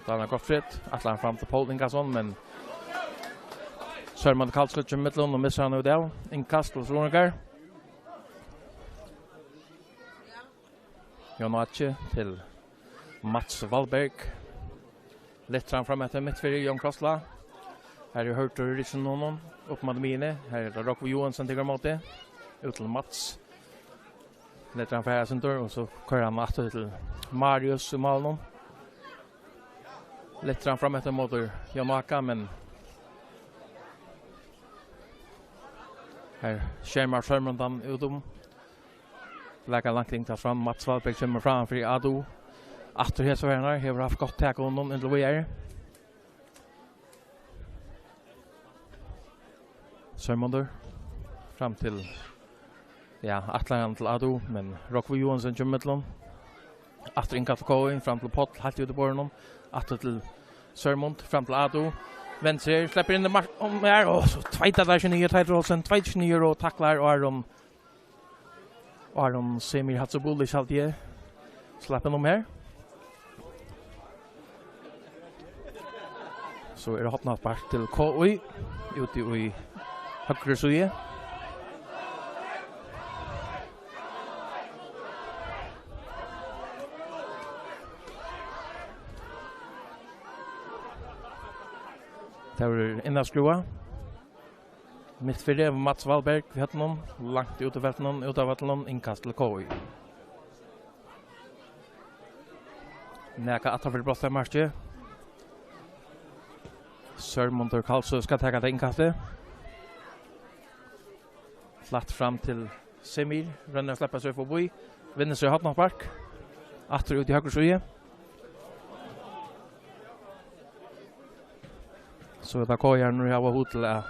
Daniel Gottfried, ætlar hann fram til Pól Ingason, men Sørmundur Karlsgård kemur millum og missir hann út av. Innkast til suðuroyingar. Jón Áki til Mats Valberg. Lyftir hann fram eftir mitt fyri Jón Krossla. Her er Hørtur í ryggen á honum, upp mot miðjuni. Her er tað Rógvi Joensen tekur ímóti. Út til Mats. Lyftir hann fara eitt sindur, og so koyrir hann aftur til Marius í málinum. Lyftir hann fram eftir móti Jón Áka, men her skermar Sørmundur út um. Blakar langt inn til fram. Mats Valberg kemur fram fyri Adu. Aftur hesa ferðina, hevur havt gott tak á honum inntil víðari. Sørmundur. Fram til, ja, ætlar hann til Adu, men Rógvi Joensen kemur millum. Aftur innkast til K I, fram til Páll, heilt út í borðinum. Aftur til Sørmund, fram til Adu. Venstri, sleppur inn í mark-, um her, og so tveitar tað seg niður, Teitur Olsen, tveitar seg niður og taklar, og er um Aron Semir Hatsubuli, haldi eg, slapp inn um her. So er tað hornaspark til K I, úti í høgru síðu. Tað verður innarskrúvað. Mitt fyri, Mats Valberg við høvdinum, langt út í feltinum, út av vøllinum, innkast til K I. Nakað aftan fyri brotsteinamarkið. Sørmundur Karlsøe skal taka tað innkastið. Flatt fram til Semir, roynir at sleppa seg forbi, vinnur sær hornaspark. Aftur út í høgru síðu. So er tað K I-arnir nú hava hug til at,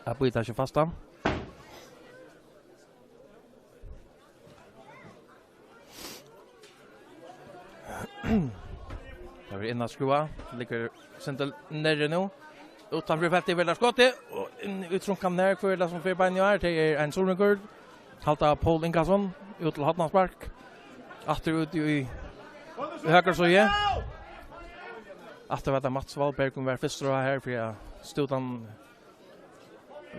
at bíta seg fastan. Tað verður innarskrúvað, liggur sindur nærri nú. Uttan fyri feltið verður tað skotið, og inn í trunkan her, hvør er tað sum fer beinini her? Tað er ein suðuroyingur. Halda Pól Ingason, út til hornaspark. Aftur út í, í høgru síðu. Aftur var tað Mats Valberg, sum var fyrstur her fyri at stúta hann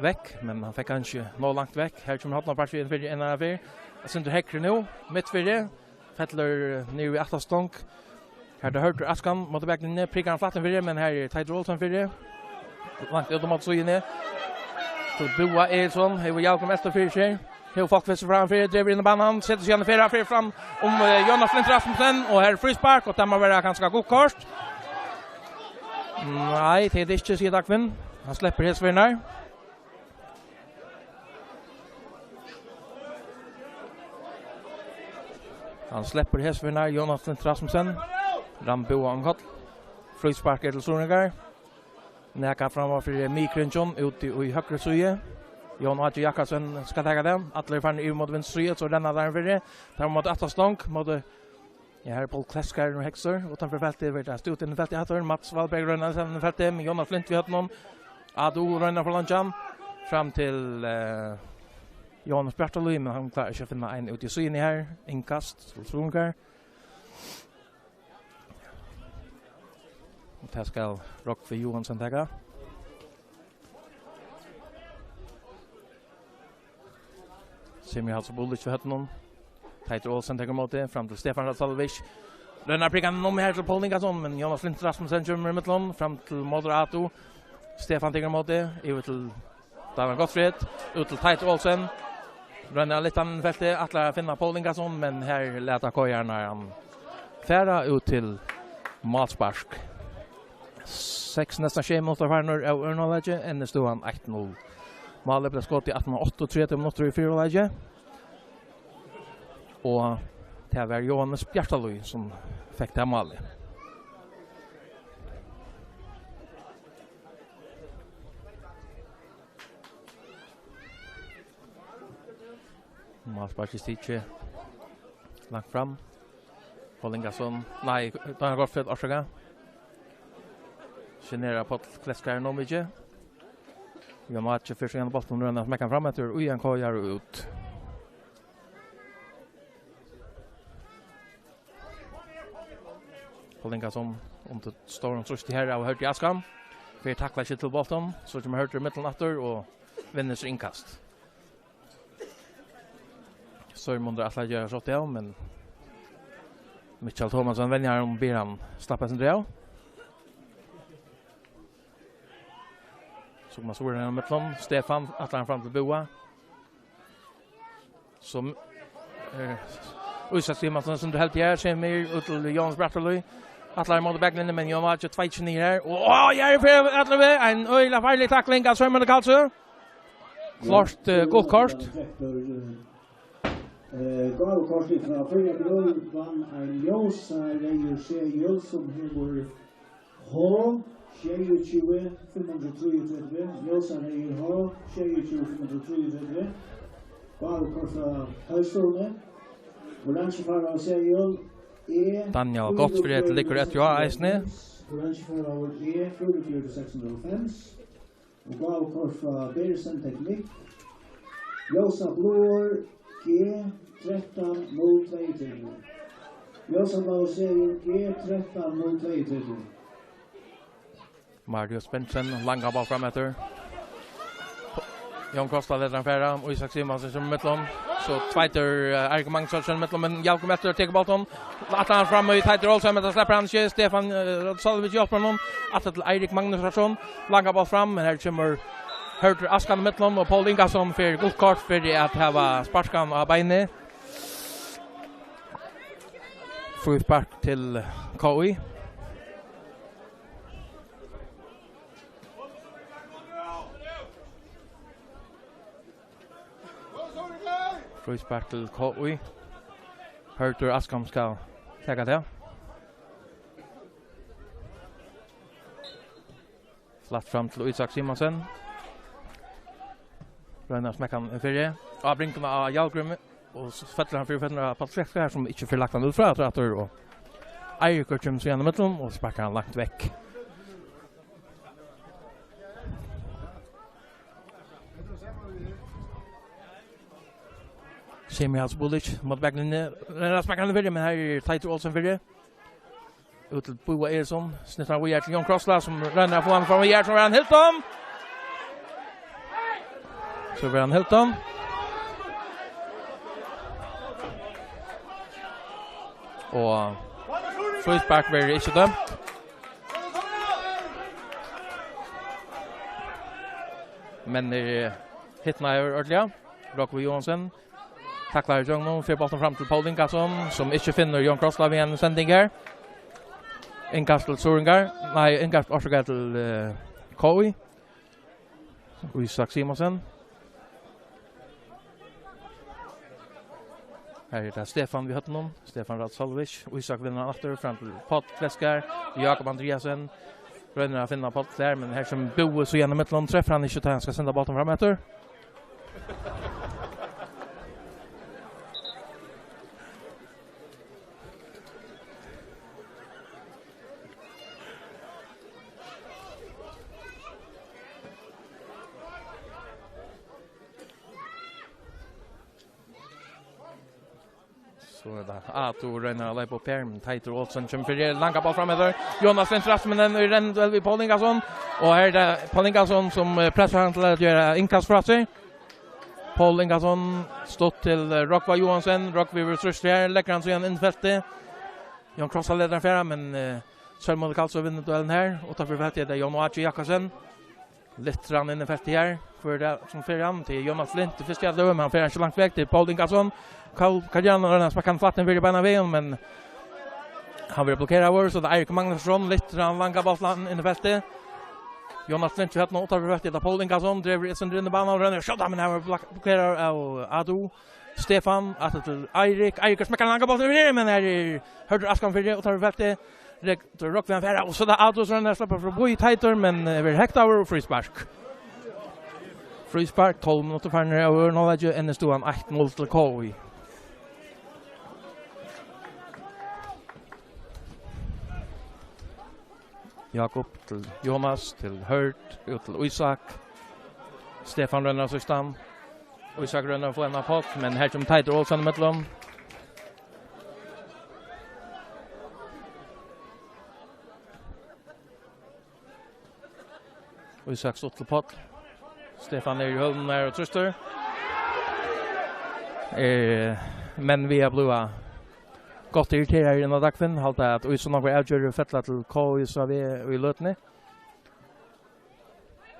vekk, men hann fekk hann ikki nóg langt vekk. Her kemur hornaspark fyri, fyri ein annan ferð. Eitt sindur hægri nú, mitt fyri. Fellur, eh, niður við aftastong. Her er tað Hørtur Askan móti baklinjuni, prikar hann flatt inn fyri, men her er Teitur Olsen fyri. Langt út móti síðuni. So Búa Egilson hevur Jákup Elster fyri seg. Hevur fólk við seg fram fyri, dregur inn á banan, setur seg hann fyri, fyri fram um, eh, Jonas Flint Rasmussen, og her er fríspark, og tað má vera kanska gult kort. Nei, tað er tað ikki, sigur Dagfinn. Hann sleppur hesa ferðina her. Hann sleppur hesa ferðina her, Jonas Flint Rasmussen. Rann Búa um koll. Fríspark er til suðuroyingar. Nakað framman fyri miðkringin, úti í høgru síðu. Jón Áki Jakobsen skal taka tað. Allir farnir yvir móti vinstru síðu, so renna teir fyri. Teir móti aftastong, móti Ja, her er Paul Kleskarin og Hektor. Utanfyri feltið, verður tað stútt inn í feltið aftur. Mats Valberg roynir at senda inn í feltið, men Jonas Flint við høvdinum. Adu roynir at forlanga hann. Fram til, eh, Johannes Bjartalíð, men hann klárar ikki at finna ein út í síðuni her. Innkast til Suðuroyingar. Og tað skal Rógvi Johansen taka. Semir Halsbulic við høvdinum. Teitur Olsen tekur ímóti, fram til Stefán Radsalvic. Roynir at prika hann um her til Paul Ingason, men Jonas Flint Rasmussen kemur ímillum, fram til Moderato. Stefán tekur ímóti, yvir til Daniel Gottfried, út til Teitur Olsen. Roynir at lyfta hann inn í feltið, ætlar at finna Paul Ingason, men her lata K I-arnar hann fara út til málspark. Seks, næstan sjey minuttir farnir av øðrum hálvleiki, enn er støðan eitt null. Málið bleiv skotið aftan á áttaogtretivu minuttir í fyrra hálvleiki. Og tað var Johannes Bjartalíð, sum fekk tað málið. Málsparkið stikið langt fram. Paul Ingason, nei, Daniel Gottfried, orsaka. Generar Paul Kleskarin nóg mikið. Jan Matre fær síðan bóltin, roynir at smekka hann fram eftir, og Jan Koyar út. Paul Ingason undir stórum trýsti her av Hørtu Askan. Fer takla ikki til bóltin, so kemur Hørtur í millum aftur og vinnur sær innkast. Sørmundur ætlar at gera skot, ja, men Mikkjal Thomassen venjarin, biður hann slappa seg av. So kemur Søren í millum. Stefán ætlar hann fram til Búa. Sum, eh, Ísak Simonsen, sum tú heldur her, kemur út til Jónas Bjartalíð. Ætlar ímóti baklinjuni, men Jónas tveiar ikki niður her. Og, og her fer Bjartalíð. Ein øgiliga farlig takling av Sørmundur Kalsø. Klárt, eh, gult kort. Eh, gult kort frá Føroya Bløð, vann ein ljósareyður seðil sum hevur H sjeyogtjúgu fimm hundrað og trýogtretivu, ljósareyður H sjeyogtjúgu fimm hundrað og trýogtretivu. Gult kort frá Høgstovuni. Oransje farva seðil E. Daniel Gottfried liggur eftir á eisini. Oransje farva E fýraogfjøruti seks hundrað og hálvfems. Og gult kort frá Beresen Teknikk. Ljósabláur G trettan null tveyogtretivu. Ljósabláur seðil G trettan null tveyogtretivu. Marius Bentsen, langa bólt fram eftir. Jón Krosta letur hann fara, og Ísak Simonsen kemur í millum. So tveitar, eh, Eirik Magnusson kemur í millum, men Jakob Melter tekur bóltin. Ætlar hann fram í Teitur Olsen, men tað sleppur hann ikki. Stefán, eh, Salvik hjálpir honum. Aftur til Eirik Magnusson. Langa bólt fram, men her kemur Hørður Askan í millum, og Paul Ingason fær gult kort fyri at hava sparkað hann á beinið. Fríspark til K I. Fríspark til K I. Hørður Askan skal taka tað. Flatt fram til Ísak Simonsen. Roynir at smekka hann fyri. Á bringuna av Hjalgrimi. Og so fellur hann fyri føturnar á Paul Kleskarin her, sum ikki fær lagt hann út frá aftur, aftur, og Eiríkur kemur síðan í millum og sparkar hann langt vekk. Semir Halsbulic móti baklinjuni. Roynir at sparka hann fyri, men her er Teitur Olsen fyri. Út til Búa Eriksson. Snittar hann víðari til Jón Krossla, sum roynir at fáa hann fram í, sum verður hann hiltin. So verður hann hiltin. Og fríspark verður ikki dømt. Men er hitnaður ordiliga. Rógvi Johansen. Taklar í gjøgnum, fer bóltin fram til Paul Ingason, sum ikki finnur Jón Krossla við eini sending her. Innkast til Suðuroyingar. Nei, innkast, orsaka, til, eh, K I. Ísak Simonsen. Her er tað Stefán við høvdinum. Stefán Radsalvic. Ísak vinnur hann aftur fram til Páll Kleskarin. Jakob Andreasen. Roynir at finna Páll Kleskarin, men her kemur Búi so ígjøgnum millum. Trefur hann ikki, tá hann skal senda bóltin fram eftir. So er tað Atu roynir at leypa upp her, men Teitur Olsen kemur fyri, langa ball fram eftir. Jonas Flintur Rasmussen í renn við Paul Ingason. Og her er tað Paul Ingason sum, eh, pressar hann til at gera innkast frá sær. Paul Ingason stutt til, eh, Rógva Johansen. Rógvi verður trýstur her, leggur hann síðan inn í feltið. Jón Kross letur hann fara, men, eh, Sørvágur Kalsoy vinnur duellen her. Uttanfyri feltið er tað Jón Áki Jakobsen. Lyftir hann inn í feltið her. Hvør er tað sum fer hann? Til Jonas Flintur í fyrstu atløgu, men hann fer ikki langt vekk. Til Paul Ingason. Karl, Karl Jan roynir at sparka hann flatt inn fyri beinanvegin, men hann verður blokkeraður, so tað er Eirik Magnusson. Lyftir hann langa bóltin inn í feltið. Jonas Flintur hjá honum uttanfyri feltið, tað er Paul Ingason. Dregur eitt sindur inn í banan, roynir at skjóta, men hann verður blok-, blokkeraður av Adu. Stefan, aftur til Eirik. Eirik smekkar langa bóltin yvir, men her er Hørður Askan fyri, uttanfyri feltið. Rek-, Rógvi hann fara, og so er tað Adu sum roynir at sleppa fram við Teitur, men, eh, verður hektaður og fríspark. Fríspark, tólv minuttir farnir av øðrum hálvleiki, enn er støðan eitt null til K I. Jakob til Jonas, til Hørð, út til Ísak. Stefan roynir at síggja hann. Ísak roynir at fáa hann av Páll, men her kemur Teitur Olsen ímillum. Ísak stutt til Páll. Stefan er í hølunum her og trýstir. Eh, men vit eru blivnir gott irriteraðir inn á Dagfinn. Halda at Ísland nokk avgjørd fella til K I S A V í løtuni.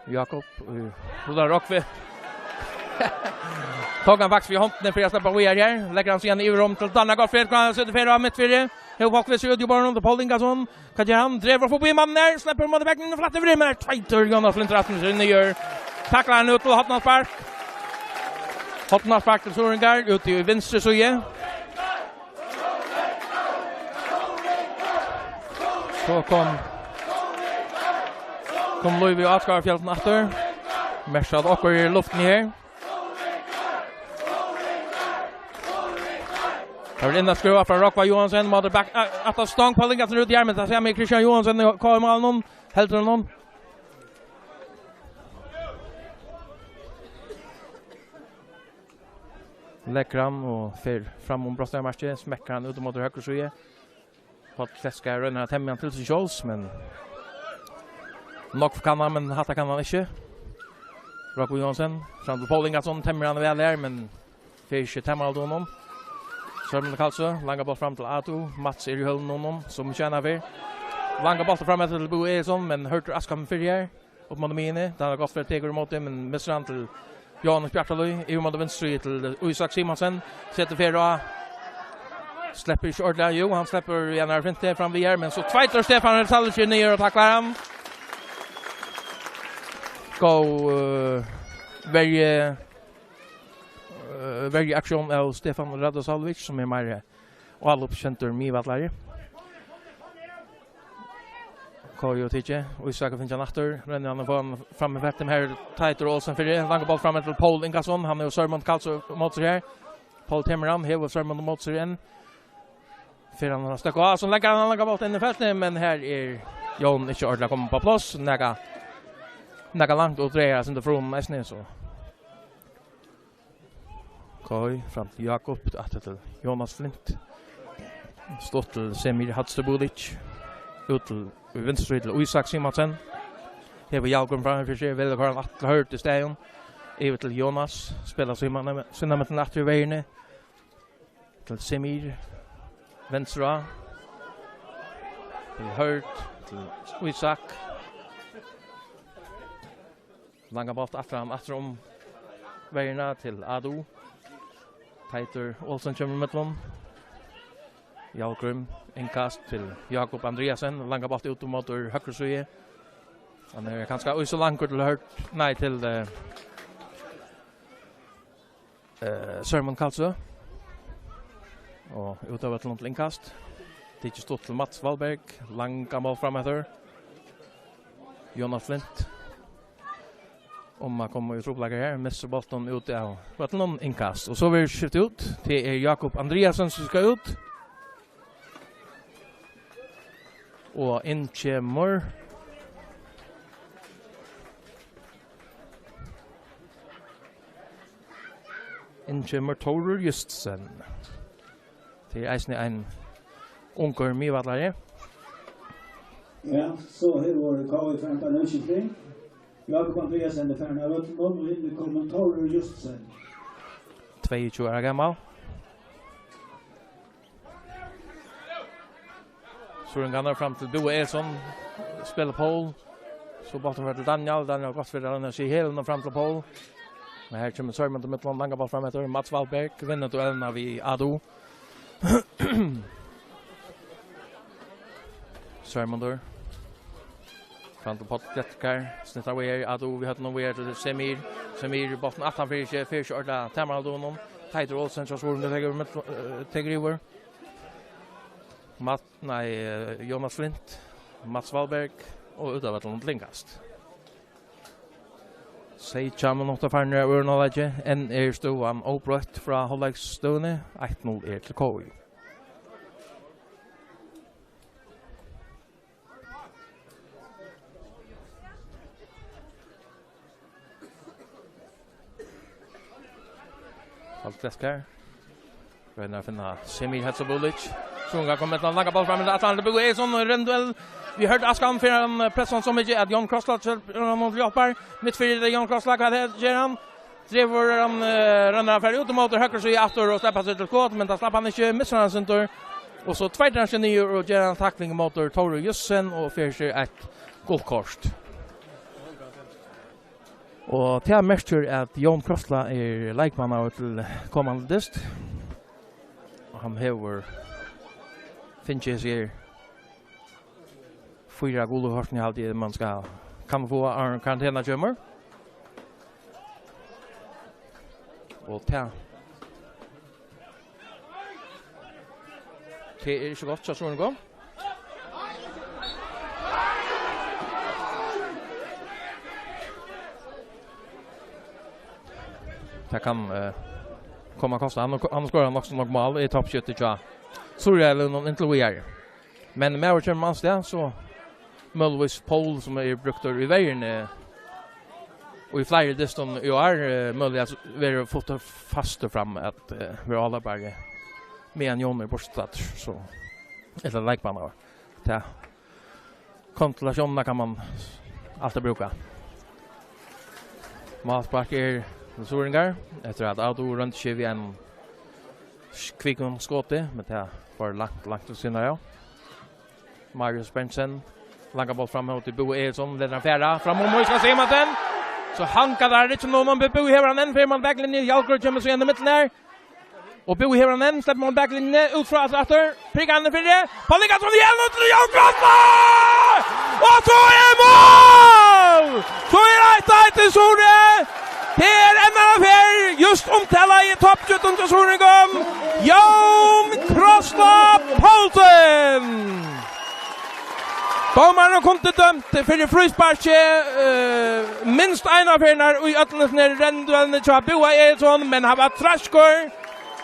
Jakob, eh, Rúnar Rógvi. Tók hann faktiskt við hondini fyri at sleppa víðari her. Leggur hann síðan yvir um til Danna Gottfried. Hann setur fyri av mitt fyri. Hevur Gottfried seg út í borðinum til Paul Ingason. Hvat ger hann? Dregur forbi mannen her. Sleppur móti vegginum og flættir fyri. Men her tveitur Jonas Flintur Rasmussen niður. Taklar hann út til hornaspark. Hornaspark til Suðuroyingar. Út í vinstru síðu. So kom, kom Lúvi í áskoðarafjøldina aftur. Merkir at okkurt er í luftini her. Tað verður inn at skrúva frá Rógva Johansen. Móti bak, a-, aftan stong, Paul Ingason út í armin. Tað sær meg Kristian Johansen í K M-málunum. Heldur hann. Leggur hann og fer fram um brotnarmarkið, smekkar hann út móti høgru síðu. Páll Kleska roynir at temja hann til sín sjálvs, men nógv kann hann, men hatta kann hann ikki. Rógvi Johansen, fram til Paul Ingason, temjir hann væl her, men fer ikki temja honum. Sørmundur Kalsoy, langa bólt fram til Atu, Mats er í hølunum á honum, sum ikki eina ferð. Langa bólt fram eftir til Bo Eriksson, men Hørður Askham fyri her. Upp móti miðjuni, tað er gott fyri at tekur ímóti, men missir hann til Jóhannes Bjartalíð, yvir móti vinstru til Ísak Simonsen, setur fyri á, sleppur ikki ordiliga, jú, hann sleppur í annari fimtu fram við her, men so tveitar Stefan Salic niður og taklar hann. Góð, eh, verju, eh, verjuaksjón av Stefan Radosavljevic, sum er meira álopskendur miðvøllari. K J tikið, Ísak fær hann aftur, roynir hann at fáa hann fram í feltið, her er Teitur Olsen fyri, langur bóltur fram til Paul Ingason, hann hevur Sørmund Karlsson móti sær her. Paul temur hann, hevur Sørmund móti sær enn. Fer hann at støkka á, so leggur hann langan bólt inn í feltið, men her er Jón ikki ordiliga komin upp á pláss, nakað, nakað langt og dreiar seg til frúnum eisini, so. K J fram til Jakob, aftur til Jonas Flint. Stutt til Semir Hadzibulic. Út til, í vinstru til Ísak Simonsen. Hevur Jákup fram fyri seg, velur at koyra hann aftur til høgru í staðin. Yvir til Jonas, spælir Simon, Simon aftur í verjuni. Til Semir. Venstra. Til Hørð, til Ísak. Langan bólt aftur, hann aftur um verjuna til Adu. Teitur Olsen kemur ímillum. Jákup, innkast til Jákup Andreasen. Langan bólt út móti høgru síðu. Hann er kanska í so langur til Hørð, nei, til, eh, eh, Sørmund Kalsoy. Og út av vøllinum til innkast. Tikið stutt til Mats Valberg. Langan bólt fram eftir. Jonas Flint. Um at koma í trupulleikar her. Missir bóltin út av vøllinum, innkast. Og so verður skift út. Tað er Jákup Andreasen sum skal út. Og inn kemur, inn kemur Tórur Justsen. Tað er eisini ein ungur miðvallari. Ja, so hevur K V farin av útskifting. Jakob Andreasen er farin av vøllinum, og inn er komin Tórur Jussen. Tveyogtjúgu ára gamal. Suðuroyingarnir fram til Búa Egilson. Spælir Pól. So bólturin fer til Daniel. Daniel gott fyri hann, seg í hælin og fram til Pól. Men her kemur Sørmundur millum, langa bólt fram eftir. Mats Valberg vinnur duellina við Adu. Sørmundur. Fram til Páll Kletkar. Snittar við her. Adu, vit høvdu nú við her til Semir. Semir, bóltin aftan fyri seg, fer ikki ordiliga, Tamar Adu honum. Teitur Olsen, so Sørmundur tekur mitt, eh, tekur yvir. Mat-, nei, eh, Jonas Flint, Mats Valberg og út av vøllinum til innkast. Seytjan minuttir farnir av øðrum hálvleiki. Enn er støðan óbroytt frá hálvleiksstøðuni. Eitt null er til K I. Alt flest her. Roynir at finna Semir Hetsobulic. Suðuroyingar koma við ein langan bólt fram, men aftan til Búa Egilson og Reyndal. Vit hoyrdu Askan fyrr, hann, eh, pressar hann so mikið at Jón Krossland kemur honum til hjálpar. Mitt fyri, Jón Krossland, hvat ger hann? Dregur hann, eh, roynir at fara út ímóti høgru síðu aftur og sleppa seg til skot, men tað slapp hann ikki, missir hann eitt sindur. Og so tveitar hann seg niður og ger eina takling ímóti Tórur Jussen og fær sær eitt gult kort. Og tað merkir, at Jón Krossland er leikmaður til komandi dyst. Og hann hevur fingið seg fýra gulu kortini, haldi eg, man skal, kann fáa, áðrenn karantena kemur. Og tað, tað er ikki gott hjá Suðuroyingum. Tað kann, eh, koma at kosta. Hann, hann skorar nokk so nokk mál í toppskifti hjá Suðuroyingunum inntil víðari. Men maður kemur man stað, so møguligvis Pól, sum er brúktur í verjuni og í fleiri dystum í ár, eh, møguliga verður flutur fastur fram at, eh, vera álopari, meðan Jón er burturstaddur, so, ella leikmaður. Tað, konstellatiónina kann man altíð brúka. Málspark er til Suðuroyingar, eftir at Adu royndi seg við einum kvikkum skoti, men tað var langt, langt við síðuna av. Marius Berntsen, langa bólt fram móti Búa Egilson, letur hann fara, fram um Ísak Simonsen. So hankar tað ikki nú, men Búi hevur hann enn, fer man baklinju, Hjalgrød kemur so í miðjuni her. Og Búi hevur hann enn, sleppur man baklinjuni, út frá aftur, aftur. Prikar hann fyri. Pól Ingason igjen, og til Jón Krossland! Og so er mál! So er eitt eitt til Suðuroy. Tað er enn ein ferð, júst umtalað í toppskiftinum til Suðuroyingum, Jón Krossland Poulsen. Dómarin kundi dømt fyri frísparki, eh, minst eina ferð í øllum hesum her rennduellunum hjá Búa Egilson, men hann var treiskur.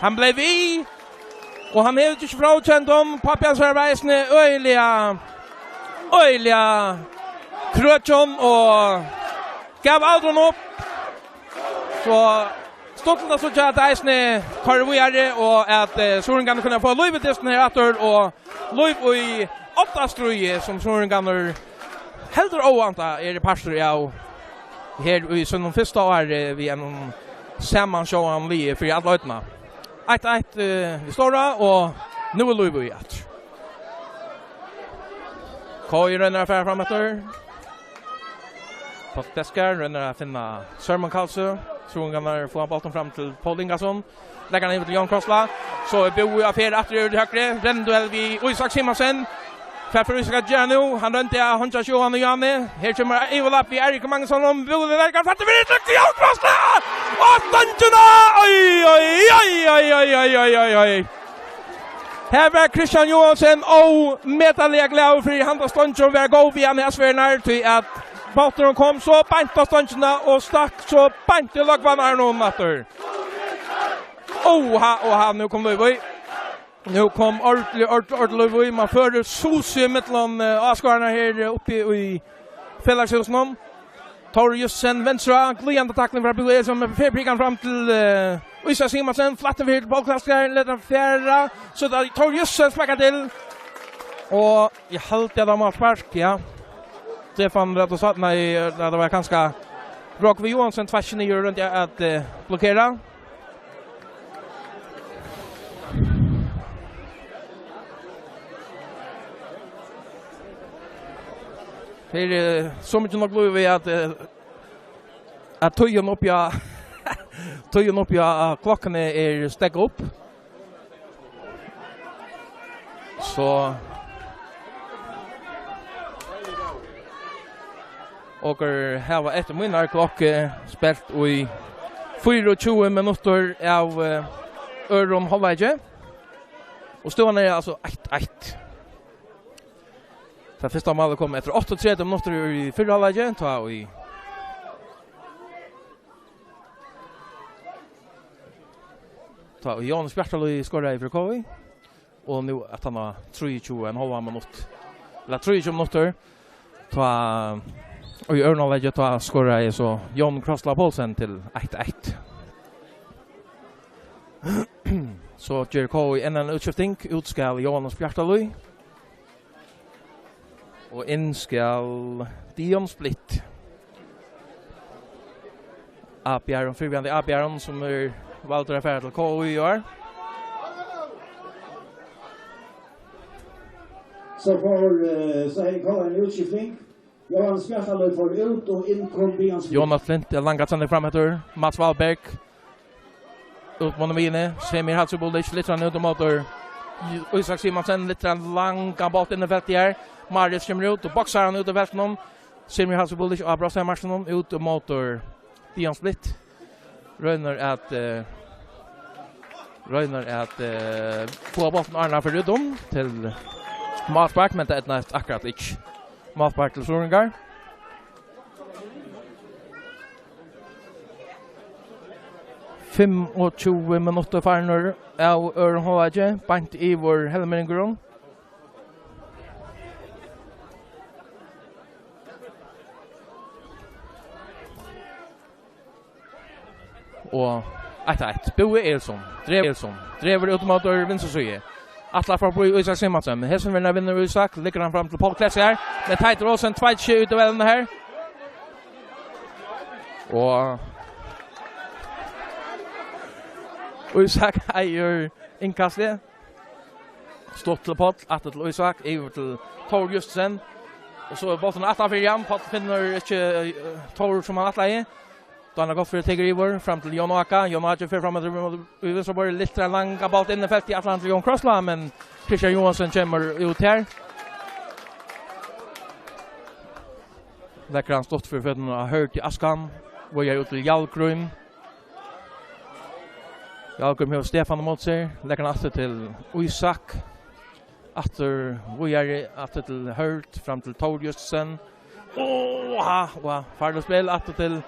Hann bleiv við, og hann hevur ikki frákent um, pápi hansara var eisini øgiliga, øgiliga krøkin og gav aldrin upp. So stuttligt at síggja, at eisini koyrir víðari, og at, eh, Suðuroyingarnir kunnu fáa lív í dystin her aftur, og lív í áttastríðið, sum Suðuroyingarnir heldur óvæntað eru partur av her í sínum fyrsta ári við einum samansjóðandi liði fyri alla oynna. Eitt eitt, eh, við Stórá, og nú er lív í aftur. K I roynir at fara fram eftir. Páll Kletkar roynir at finna Sørman Kalsø. Suðuroyingarnir fáa bóltin fram til Pól Ingason. Leggur hann yvir til Jón Krossland. So er Búi á ferð aftur yvir til høgru. Rennduell við Ísak Simonsen. Hvat fer Ísak at gera nú? Hann royndi at hongja seg oman í Jani. Her kemur yvirlapp við Eirik Magnusson. Og Búi leggur hann fast yvir til Jón Krossland! Og stongina! Oj, oj, oj. Her var Kristian Johansen ómetaliga glaður fyri handa stongina, var góð við hann hesar ferðirnar, tí at bólturin kom so beint á stongina og stakk so beint í løgvaran aftur. Oha, oha, nú kom lív í. Nú kom ordentligt, ord-, ordentligt lív í. Man førir susi millum, eh, áskoðararnar her, eh, uppi í felagshúsinum. Tórur Jussen, venstra, glíðandi takling frá Búa Egilson, men fer prikan fram til, eh, Ísak Simonsen, flættur fyri til Pól Klettskær, letur hann fara, so tað er Tór Jussen sparkar til. Og eg haldi at hann má sparka, ja. Stefan rætt og satt, nei, tað var kanska Rógvi Johansen tvers niður rundt at, eh, blokkera. Her er so mikið nokk lívið at, eh, at tíðin uppi á, tíðin uppi á klokkuni er steðgað upp. So okur hava eftir mínar klokku spælt í fýraogtjúgu minuttir av, eh, øðrum hálvleiki. Og støðan er altso eitt eitt. Tað fyrsta málið kom eftir áttaogtretivu minuttir í fyrra hálvleiki, tá í, tá í Jóhannes Bjartalíð skoraði fyri K V, og nú at hann á trýogtjúgu og ein hálvan minutt, ella trýogtjúgu minuttir, tá í øðrum hálvleiki, tá skoraði so Jón Krossla Poulsen til eitt eitt. So ger K V enn eina útskifting, út skal Jóhannes Bjartalíð. Og inn skal Dion Splitt. Ábjørn, fyrrverandi Ábjørn, sum er valdur at fara til K V í ár. So fær, eh, so hevur K V eina útskifting. Jóhannes Bjartalíð fór út og inn kom Dion Splitt. Jónas Flinti, langa sending fram eftir. Mats Valberg. Út móti miðjuni, Semir Hadzibulic, lyftir hann út móti Ísak Simonsen, lyftir hann langan bólt inn í feltið her. Marius kemur út og boksar hann út í feltinum. Semir Hadzibulic á brotsteinamarkinum, út móti Dion Splitt. Roynir at, eh, roynir at, eh, fáa bóltin áðrenn hann fer út um til málspark, men tað eydnaðist akkurát ikki. Málspark til Suðuroyingar. Fimmogtjúgu minuttir farnir av øðrum hálvleiki, beint yvir helmingurin. Og eitt eitt. Búi Egilson, drev-, Egilson, dregur út móti vinstru síðu. Ætlar fram við Ísak Simonsen, men hesin vinnur, vinnur Ísak, leggur hann fram til Pól Klettskær. Men Teitur Olsen tveitir seg út í vellinum her. Og Ísak eigur innkastið. Stutt til Páll, aftur til Ísak, yvir til Tór Jussen. Og so er bólturin aftan fyri hann. Páll finnur ikki, eh, Tór sum hann ætlaði. Dánar gott fyri, tekur yvir, fram til Jón Áka. Jón Áki fer fram eftir í vinstra borði, lyftir ein langan bólt inn í feltið, ætlar hann til Jón Krossla, men Kristian Johansen kemur út her. Leggur hann stutt fyri føturnar á Hørð til Askan. Víðari út til Hjalgrím. Hjalgrím hevur Stefan móti sær. Leggur hann aftur til Ísak. Aftur víðari, aftur til Hørð, fram til Tór Jussen. Áh, ha, ha, farligt spæl, aftur til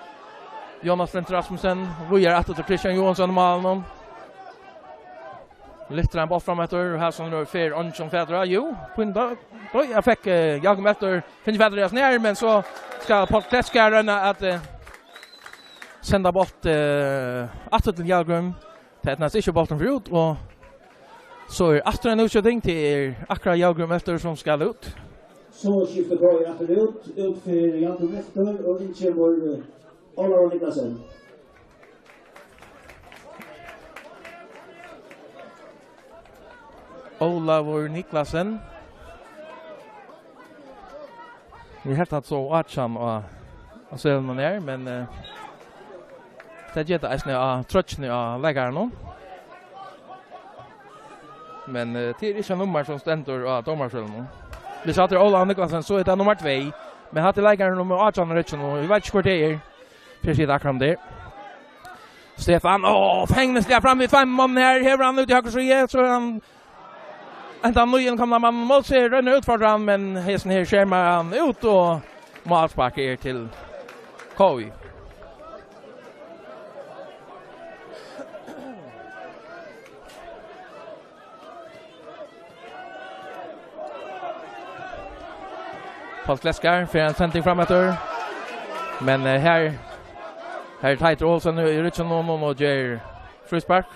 Jónas Flint Rasmussen. Víðari aftur til Kristian Johansson í málinum. Lyftir ein bólt fram eftir, og her sum nú fer eingin fatur á. Jú, Quinn, da, da, eg fekk, eh, Jakob eftir, finnur fatur í hasum her, men so skal Páll Klettskær royna at, eh, senda bólt, eh, aftur til Hjalgrím. Tað eydnaðist ikki, bólturin fer út, og so er aftur ein útskifting. Tað er akkurát Hjalgrím eftir sum skal út. So skiftir K V aftur út, út fyri Hjalgrím eftir, og inn kemur, eh, Ólavur Niklasen. Ólavur Niklasen. Vit helt at so átjan á, á seðlinum her, men, eh, tað ger tað eisini á troyggjuni á leikaranum. Men, eh, tað er ikki eitt nummar sum stendur á dómaraseðlinum. Viss hatta er Ólavur Niklasen, so er tað nummar tvey. Men hatta er leikarin nummar átjan á rygginum, og eg veit ikki hvør tað er. Per sigur akkurát um tað. Stefan, áh, fengnisliga fram við tveimum monnum her. Hevur hann út í høgru síðu, so er hann Hendan nýinnkomna mannin móti sær, roynir at útfordra hann, men hesin her skermar hann út, og málspark er til K V. Páll Klettskær fær ein sending fram eftir. Men, eh, her, her er Teitur Olsen í rygginum og, og ger Fríspark.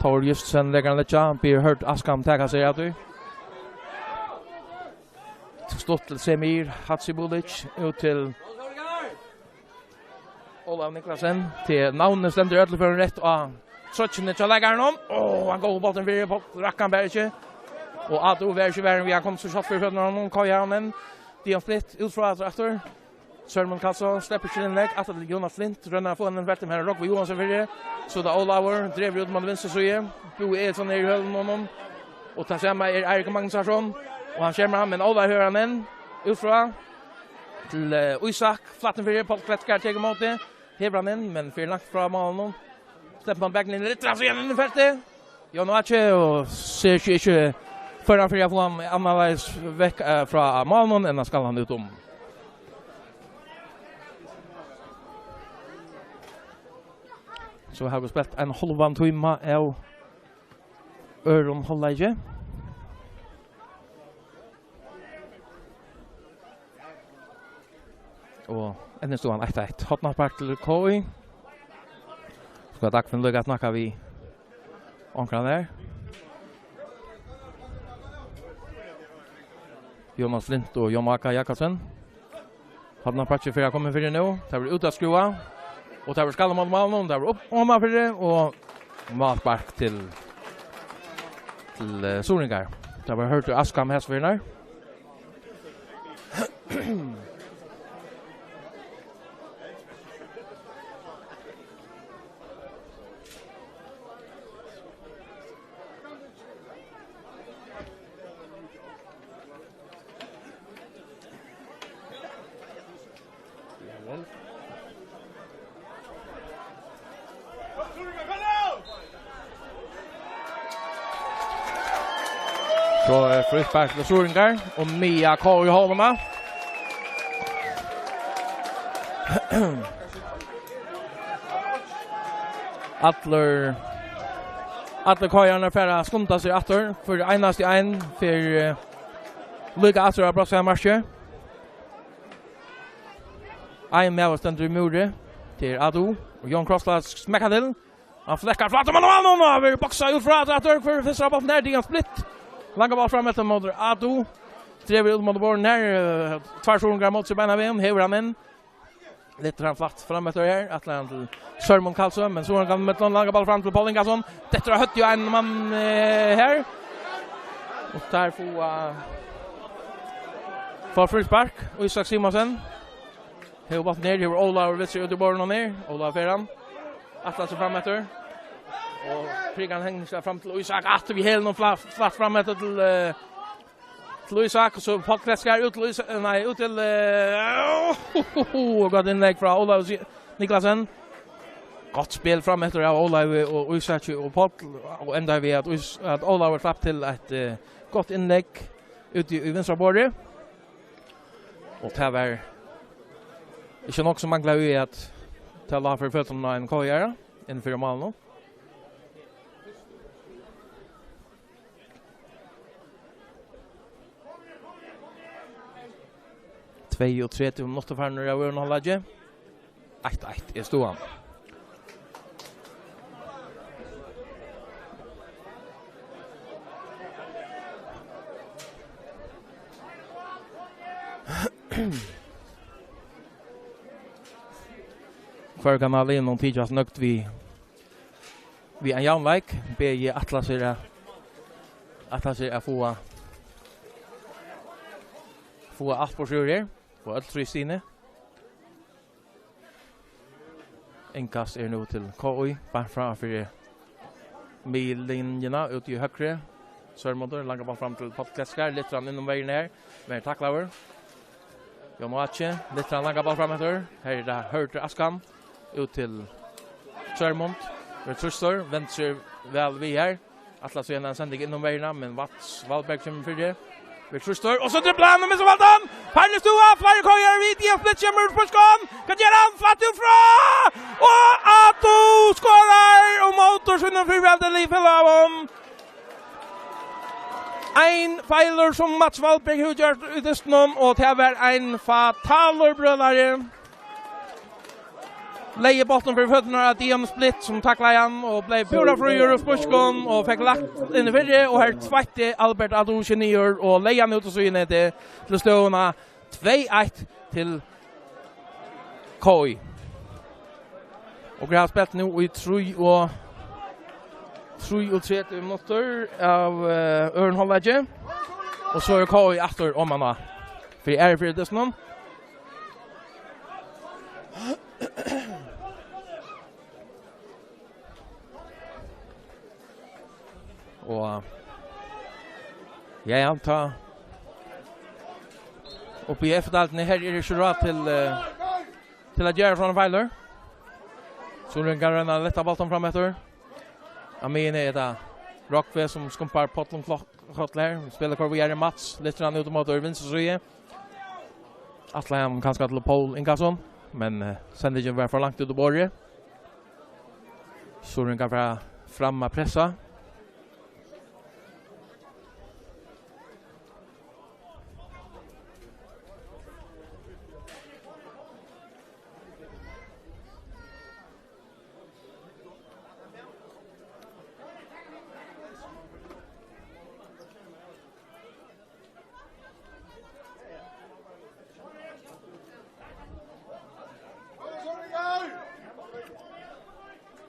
Tór Justesen leggur hann liggja. Biður Hørð Askam taka seg av tí. Stutt til Semir Hadzibulic. Út til Ólav Niklasen. Til navnið stendur í øllum førum rætt á troyggjuni hjá leikaranum. Ó, hann góður bóltin fyri, Páll rakk hann bara ikki. Og Ado var ikki verri, vit hava komið so skjótt fyri føturnar á honum. Hvar er hann enn? Dion Splitt, út frá aftur, aftur. Sørmund Karlsson sleppur ikki inn vekk. Aftur til Jonas Flint. Roynir at fáa hann inn í feltið, men her er Rógvi Johansen fyri. So er tað Ólavur. Dregur út mot vinstru síðu. Búi Egilson er í hølunum á honum. Og tað sama er Eirik Magnusson. Og hann skjermar hann, men Ólavur hevur hann inn. Út frá. Til, eh, Ísak. Flatt inn fyri. Páll Kletskar tekur ímóti. Hevur hann inn, men fer langt frá málinum. Sleppur hann bakinn inn. Litt rask igjen inn í feltið. Jon Ache og sær seg ikki før hann fer at fáa hann annarleiðis vekk, eh, frá málinum enn at skalla hann út um. So hava vit spælt ein hálvan tíma av øðrum hálvleiki. Og enn er støðan eitt eitt. Hornaspark til K I. Skal Dagfinn líka snakka við onkran her. Jonas Flint og Jon Aka Jakobsen. Hornasparkið fer at koma fyri nú. Tað verður út at skrúva. Og tað verður skallað móti málinum. Tað verður upp oman fyri og málspark til, til, eh, Suðuroyingar. Tað var Hørður Askam hesfyrin her. So er fríspark til Suðuroyingar og Mia K í hálvuna. Allir, allir K I-arnir fara at skunda seg aftur. Hvør einasti ein fer, eh, líka aftur av brotsskarvmarkið. Ein maður stendur í múri. Tað er Ado. Og Jón Krossland smekkar til. Hann flekkar flatt um hann og hann, og hann verður boksað út frá aftur, aftur, fyri fyrsta bóltin her, Dion Splitt. Langa ball fram eftir móti Ado. Dregur út móti borðinum her, eh, tveir Suðuroyingar móti seg beinanvegin, hevur hann inn. Litt hann flatt fram eftir her, ætlar hann til Sørmund Karlsson, men Suðuroyingar í miðjuni, langa ball fram til Paul Ingason. Dettur á høvdið á ein mann, eh, her. Og teir fáa, fáa fríspark, Ísak Simonsen. Hevur bóltin her, hevur Ólavur við sær út í borðið og niður. Ólavur fer hann. Ætlar seg fram eftir. Og prikar hann hengt seg fram til Ísak. Aftur við hælunum fla-, flatt fram eftir til, eh, til Ísak. Og so Páll Kletskar út til Ísak, nei, út til, eh, og gott innlegg frá Ólavi Si-, Niklasen. Gott spæl fram eftir av Ólavi og Ísaki og Páll. Og endar við at Ís-, at Ólavur slapp til eitt, eh, gott innlegg út í, í vinstra borði. Og tað var ikki nokk sum manglaði í at tað lá fyri føtur á ein K I-ara inn fyri málinum. Tveyogtretivu minuttir farnir av øðrum hálvleiki. Eitt eitt er støðan. Hvør kann hava liðnum tykjast nøgd við, við ein javnleik? B J ætla sær at, ætla sær at fáa, fáa alt burtur úr her, og øll trý stigini. Innkast er nú til K I, beint fram fyri miðlinjuna, út í høgru. Sørmundur, langa ball fram til Páll Kletskar, lyftir hann inn um vegin her, verður taklaður. Jón Áki, lyftir hann langa ball fram eftir. Her er tað Hørður Askan, út til Sørmund. Verður trýstur, vendir seg væl við her. Ætlar seg ein sending inn um vegin, men Mats Valberg kemur fyri. Verður trýstur, og so driblar hann og missir bóltin! Farlig støða, fleiri K I-ar við, Dion Splitt kemur út á skonk. Hvat ger hann? Flatt út frá! Og Ado skorar, og mótor sínum fyrrverandi liðfelaga. Ein feilur sum Mats Valberg hevur gjørt í dystinum, og tað var ein fatalur brølari. Legði bóltin fyri føturnar á Dion Splitt, sum taklaði hann og bleiv púra fríur úr spískum og fekk lagt inn í fyrri, og her tveitti Albert Adouche niður og legði hann út á síðunetið til støðuna tvey eitt til K I. Og vit hava spælt nú í trý og, trýogtretivu minuttir av, eh, øðrum hálvleiki. Og so er K I aftur oman á fyri aðru fyri dystinum. Og ja, ja, tá uppi í F-deildini her er ikki ráð til, eh, til at gera sovorðnar feilir. Surin kann royna at letta bóltin fram eftir. Á miðjuni er tað Rokve sum skumpar Páll um klokk-, koll her. Spælir kortini víðari. Mats lyftir hann út móti vinstru síðu. Ætlaði hann kanska til Pól Ingason, men, eh, sendingin var for langt út á borðið. Surin kann fara fram at pressa.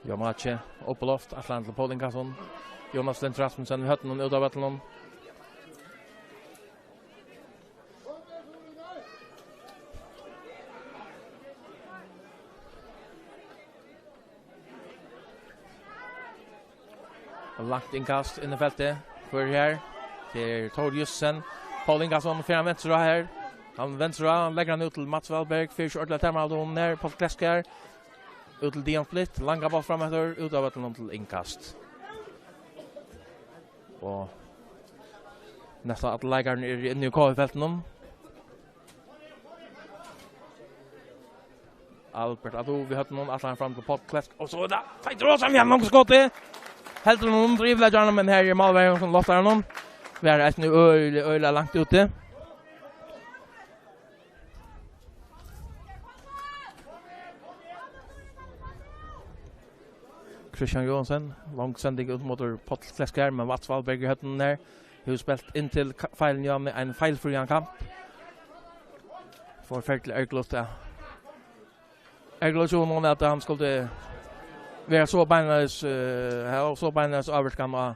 Jón Áki, upp á loft, ætlar hann til Pól Ingason. Jonas Lind Rasmussen við høvdinum út av vøllinum. Langt innkast inn í feltið. Hvør er her? Tað er Tór Jussen. Pól Ingason fer hann venstur á her. Hann venstur á, leggur hann út til Mats Valberg. Fer ikki ordiliga at tæma honum her. Páll Klesk her. Út til Dion Splitt. Langa bólt fram eftir. Út av vøllinum til innkast. Og næstan allir leikararnir eru inni í K I-feltinum. Albert Adu við høvdinum, ætlar hann fram til Páll Klesk. Og so er tað Teitur Olsen við einum longum skoti. Heldur hann um yvirleggjaran, men her er málverjin sum loftar honum. Var eisini øgiliga, øgiliga langt úti. Christian Johansen, long sending út móti Páll Klesk her, men Mats Valberg í høvdinum her. Hevur spælt inn til ka-, feilin hjá honum, ein feilfrían kamp. Forferdiliga ergiligt, ja. Ergiligt hjá honum at hann skuldi vera so beinleiðis, eh, hava so beinleiðis ávirkan á,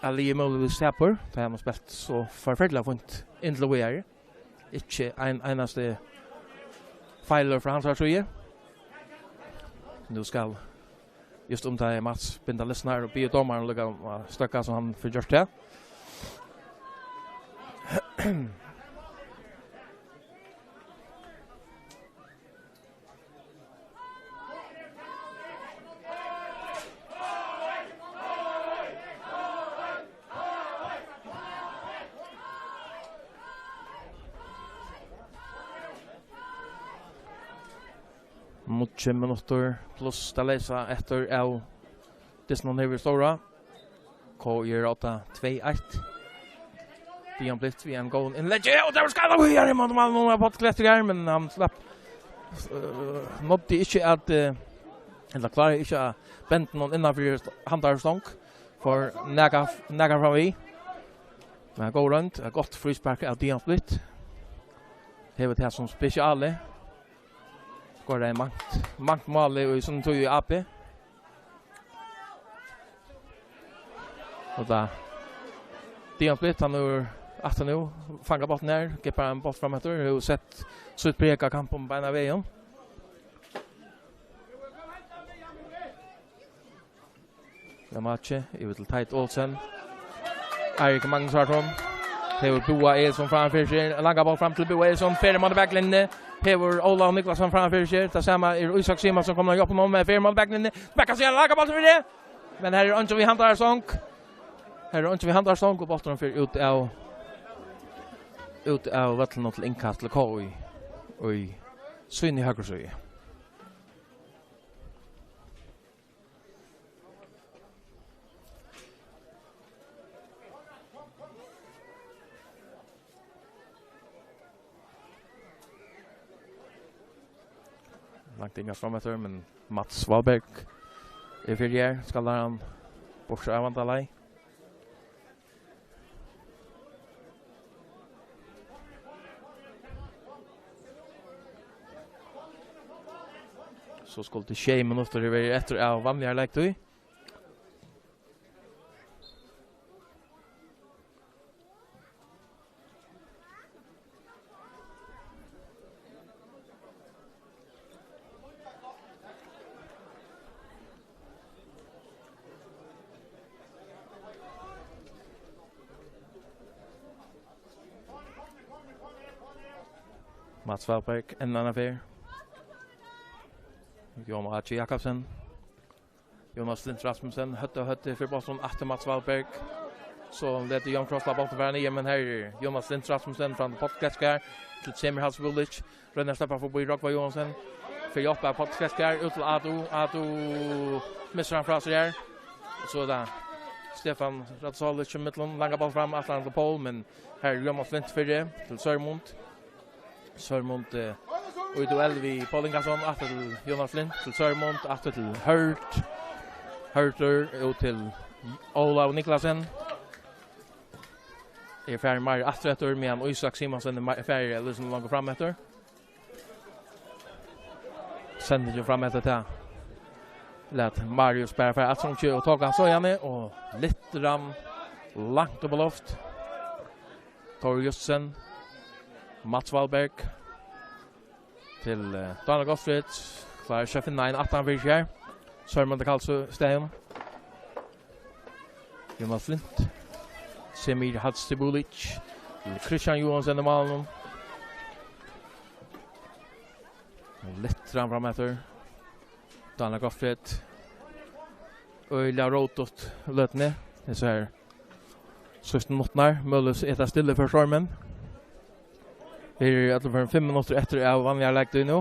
at liðið møguligvis tapir. Tað hevur hann spælt so forferdiliga fínt inntil víðari. Ikki ein einasti feilur frá hansara síðu. Nú skal, júst um tað er Mats, binda lisnar og biður dómaran líka um at støkka, so hann fær gjørt tað. Níggju minuttir pluss tað leysa eftir av dystinum her við stóra. K I er á tvey eitt. Dion Splitt við einum góðum innleggi, og tað var skallað í her, ímóti málinum, og Páll Klesk her, men hann slapp, eh, náddi ikki at, eh, ella kláraði ikki at benda honum innanfyri handarstong. Fór nakað, nakað fram við. Men góð roynd, eitt gott fríspark av Dion Splitt. Hevur tað sum spesiali. Skoraði mangt, mangt mál í, í sínum tíð í A B. Og tá Dion Splitt, hann hevur aftur nú fangað bóltin her, gippar ein bólt fram eftir, hevur sett sítt preg á kampin beinan vegin. Jamachi, yvir til Teit Olsen. Eirik Magnus Hartholm. Hevur Búa Egilson framfyri seg. Langa bólt fram til Búa Egilson. Fer ímóti baklinjuni. Hevur Óla Niklasson framfyri seg. Tað sama er Ísak Simonsen komin at hjálpa honum, men fer ímóti baklinjuni. Bakkar seg, langa bóltin fyri. Men her er eingin við handarstong. Her er eingin við handarstong, og bólturin fer út av, út av vøllinum til innkast til K I í síni høgru síðu. Langt innkast fram eftir, men Mats Valberg er fyri her. Skal hann burtur av vandalei. So skuldu sjey minuttir verið eftir av vanligari leiktíð. Mats Valberg, enn eina ferð. Jón Áki Jakobsen. Jonas Flint Rasmussen, høvd og høvd fyri bóltin, aftur Mats Valberg. So letur Jón Krossla bóltin fara niður, men her er Jonas Flint Rasmussen fram til Páll Kletskar, til Semir Hals Bulic. Roynir at sleppa forbi Rógva Johansen. Fer upp av Páll Kletskar, út til Ado. Ado missir hann frá sær her. So er tað Stefan Radosavljevic í millum, langan bólt fram, ætlar hann til Pól, men her er Jonas Flint fyri til Sørmund. Sørmund, eh, í duell við Pól Ingason, aftur til Jonas Flint, til Sørmund, aftur til Hurt. Hurtur út til Ólav Niklasen. Er farin meir aftur eftir, meðan Ísak Simonsen er meir, farin, er líkasum longur fram eftir. Sendingin fram eftir tað. Lat Marius bara fara aftur um og tók hann so, Janni, og lyftir hann langt upp á loft. Tór Jussen, Mats Valberg til, eh, Daniel Gottfried. Klárar ikki at finna ein aftan fyri seg her. Sørmundur Karlsø, Stein. Jonas Flint. Semir Hadzibulic. Christian Johansen í málinum. Og lyftir hann fram eftir. Daniel Gottfried. Øgiliga rótut løtuni. Eg sær Síðstu minuttirnar, møguliga er tað stilla fyri stormin. Her eru í øllum førum fimm minuttir eftir av vanligari leiktíð nú.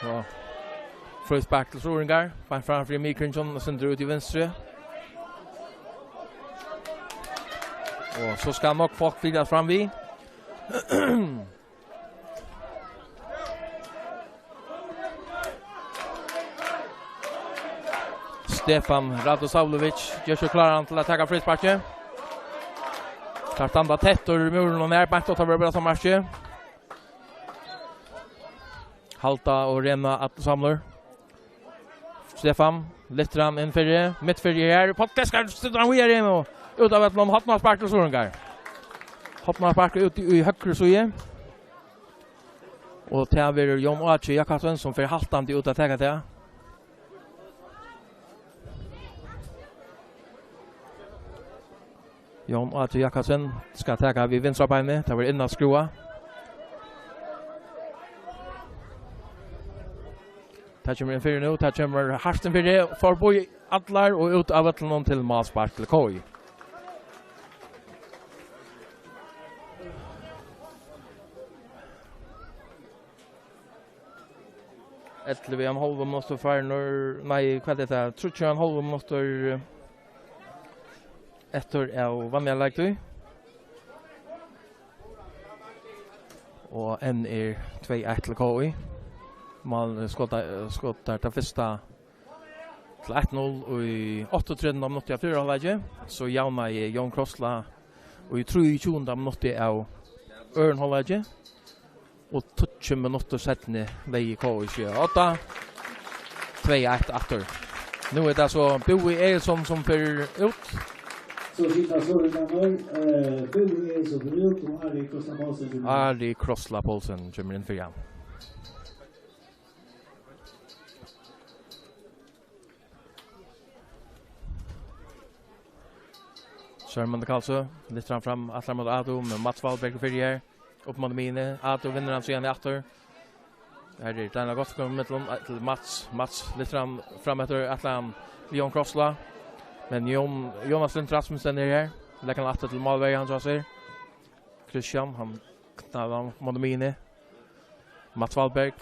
Og fríspark til Suðuroyingar, beint fram fyri miðkringin og sendir út í vinstru. Og so skal nokk fólk flytast fram við. Stefan Radosavljevic ger seg kláran til at taka frísparkið. Teir standa tættur í múrinum og nær beint út av brotmarkið. Halda og rena allir samlur. Stefan lyftir hann inn fyri, mitt fyri her. Páll Kletskar setur hann víðari inn og út av vøllinum, hornaspark til Suðuroyingar. Hornaspark út í, í høgru síðu. Og tað verður Jón Áki Jakobsen, sum fer haltandi út at taka tað. Jón Áki Jakobsen skal taka við vinstra beini. Tað verður inn at skrúva. Tað kemur inn fyri nú. Tað kemur hart inn fyri. Forbi allar og út av vøllinum til málspark til K I. Ellivu og ein hálvur minuttur farnir, nei, hvat er tað? Tríggjar og ein hálvur minuttur eftir av vanligari leiktíð. Og enn er tvey eitt til K I. Mál skotar, skotar tað fyrsta til eitt null í áttaogtretivunda minutti av fyrra hálvleiki. So javnaði Jón Krossla í trýogtjúgunda minutti av øðrum hálvleiki. Og tíggju minuttir seinni legði K I seg á odda. Tvey eitt aftur. Nú er tað so Búi Egilson sum fer út. So skifta Suðuroyingarnir, eh, Búi Egilson fer út og Ari Krossla Poulsen kemur inn. Ari Krossla Poulsen kemur inn fyri hann. Sørmundur Karlsø lyftir hann fram, ætlar mot Ado, men Mats Valberg er fyri her. Upp mot miðjuni, Ado vinnur hann síðani aftur. Her er Daniel Gottfried í millum, eh, til Mats. Mats lyftir hann fram eftir, ætlar hann við Jón Krossla. Men Jón, Jonas Lund Rasmussen er her. Leggur hann aftur til málverja, hann hjá sær. Christian, hann knallar hann upp mot miðjuni. Mats Valberg.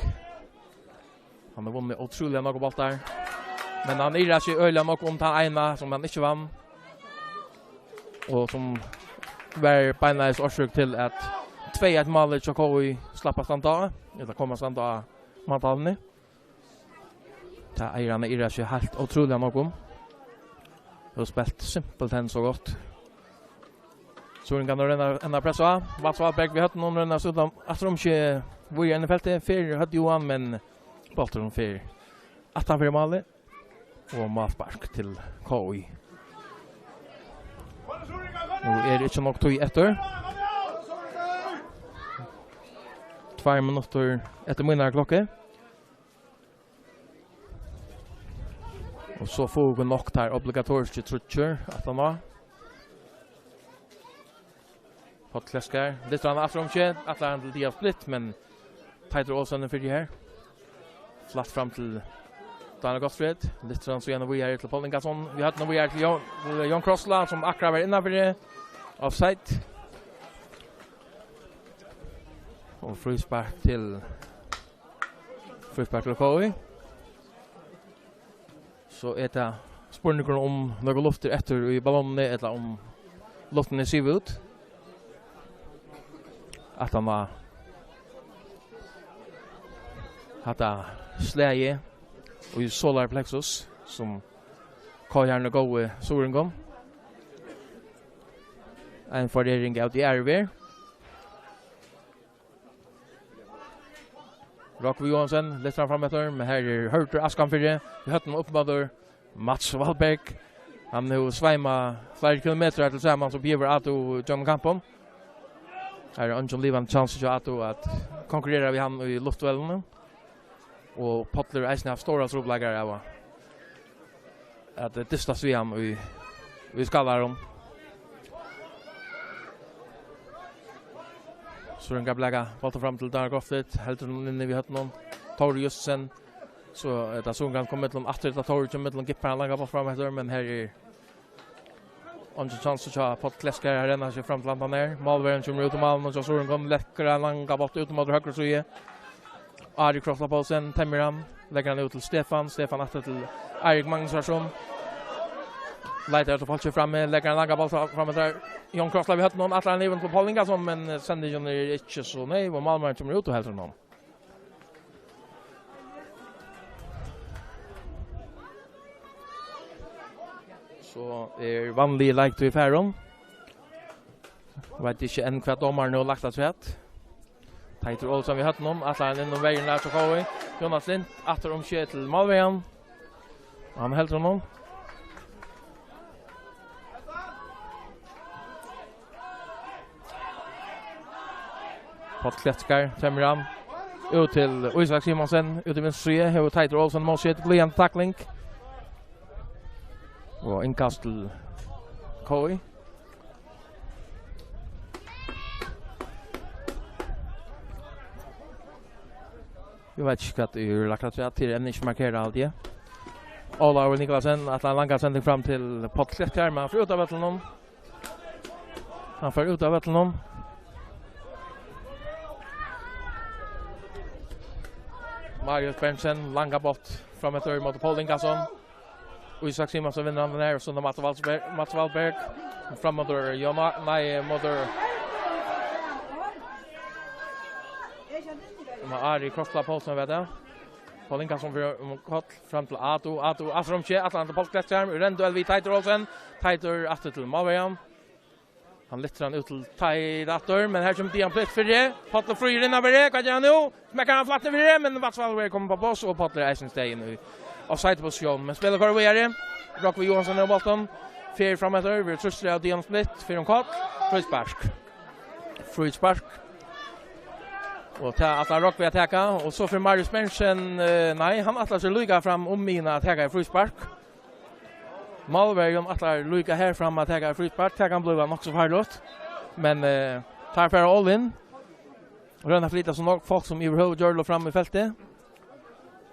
Hann hevur vunnið ótrúliga nógvar bóltar. Men hann ivrar seg øgiliga nógv um tann eina, sum hann ikki vann. Og sum var beinleiðis orsøk til, at bæði eitt mál hjá K I slapp at standa á, ella kom at standa á manntalvuni. Tað eigur hann at irra seg heilt ótrúliga nógv um. Hevur spælt simpelthen so gott. Suðuroyingarnir royna enn at pressa á. Mats Valberg við høvdinum, royna at stilla aftur um seg víðari inn í feltið. Fer høvdið í hann, men bólturin fer aftan fyri málið. Og málspark til K I. Nú er ikki nógv tíð eftir. Tveir minuttir eftir mínari klokku. Og so fáa vit nokk teir obligatoriski tríggjar aftaná. Páll Klettskær, lyftir hann aftur um seg, ætlar hann til Dia Split, men Teitur Olsen er fyri her. Flatt fram til Daniel Gottfried, lyftir hann so gjarna víðari til Paul Ingason. Vit høvdu nú víðari til Jón, til Jón Krossla, sum akkurát var innanfyri. Offside. Og fríspark til, fríspark til K I. So er tað spurningur um nøkur luft er eftir í ballonini, ella um luftin er sivið út. Aftan á hatta slagið í solar plexus, sum K I-arnir góvu suðuroyingum. Ein forering av tí aðru verð. Rógvi Johansen lyftir hann fram eftir, men her er Hørður Askan fyri, við høvdinum upp móti Mats Valberg. Hann hevur sveimað fleiri kilometrar til samans og gevur Ato gjøgnum kampin. Her er eingin livandi kjansi hjá Ato at konkurrera við hann í luftduellinum. Og Páll hevur eisini havt stórar trupulleikar av at dystast við hann í, í skallanum. Suðuroyingar blaka bóltin fram til Daniel Gottfried, heldur hann inn við høvdinum. Tóri Jussen. So er tað Suðuroyingar koma millum, aftur er tað Tóri kemur millum, gippar ein langan bólt fram eftir, men her er eingin kjansi hjá Páll Klettskær, hann rennur seg fram til handan her. Málverjin kemur út um málið, og Suðuroyingar leggur ein langan bólt út móti høgru síðu. Ari Krossla Poulsen, temjir hann, leggur hann út til Stefan, Stefan aftur til Eirik Magnusson. Leitar eftir fólki frammi, leggur ein langan bólt fram, fram eftir Jón Krossla við høvdinum, ætlar hann yvir til Paul Ingason, men, eh, sendingin er ikki so neyv, og málverjin kemur út og heldur hann. So er vanlig leiktíð farin. Veit ikki enn hvat dómarin hevur lagt afturat. Teitur Olsen við høvdinum, ætlar hann inn um verjuna hjá K I. Jonas Lind, aftur um skeið til málverjan. Hann heldur honum. Páll Klettskær, temjir hann. Út til Ísak Simonsen, út í vinstru síðu, hevur Teitur Olsen mótskot, glíðandi takling. Og innkast til K I. Eg veit ikki, hvat eg eri lagt afturat, tað er enn ikki markerað, haldi eg. Ólavur Nicolaisen, ætlar ein langa sending fram til Páll Klettskær, men hann fer út av vøllinum. Hann fer út av vøllinum. Marius Berntsen, langa bólt fram eftir móti Paul Ingason. Ísak Simonsen vinnur hann her, og so er Mats Valberg, Mats Valberg. Fram móti Jona, nei, móti, um, Ari Krossla Poulsen, veit eg. Paul Ingason fyri um koll, fram til Ato, Ato, aftur um skeið, ætlar hann til Páll Klettskær, rendur vel við Teitur Olsen. Teitur aftur til málverjan. Hann lyftir hann út til Teitur aftur, men her kemur Dia Split fyri. Páll er fríur innanfyri, hvat ger hann nú? Smekkar hann flatt niðri, men Mats Valberg kemur upp á pláss, og Páll er eisini staðin í offside-posisjón. Men spælið koyrir víðari. Rógvi Johansen hevur bóltin. Fer fram eftir, verður trýstur av Dia Split, fer um koll. Fríspark. Fríspark. Og tað ætlar Rógvi at taka, og so fer Marius Berntsen, eh, nei, hann ætlar seg líka fram um miðjuna at taka eitt fríspark. Málverjin ætlar líka her fram at taka fríspark. Tað kann blíva nokk so farligt. Men, eh, teir fara all in. Royna at flyta so nógv fólk sum yvirhøvur gjørligt fram í feltið.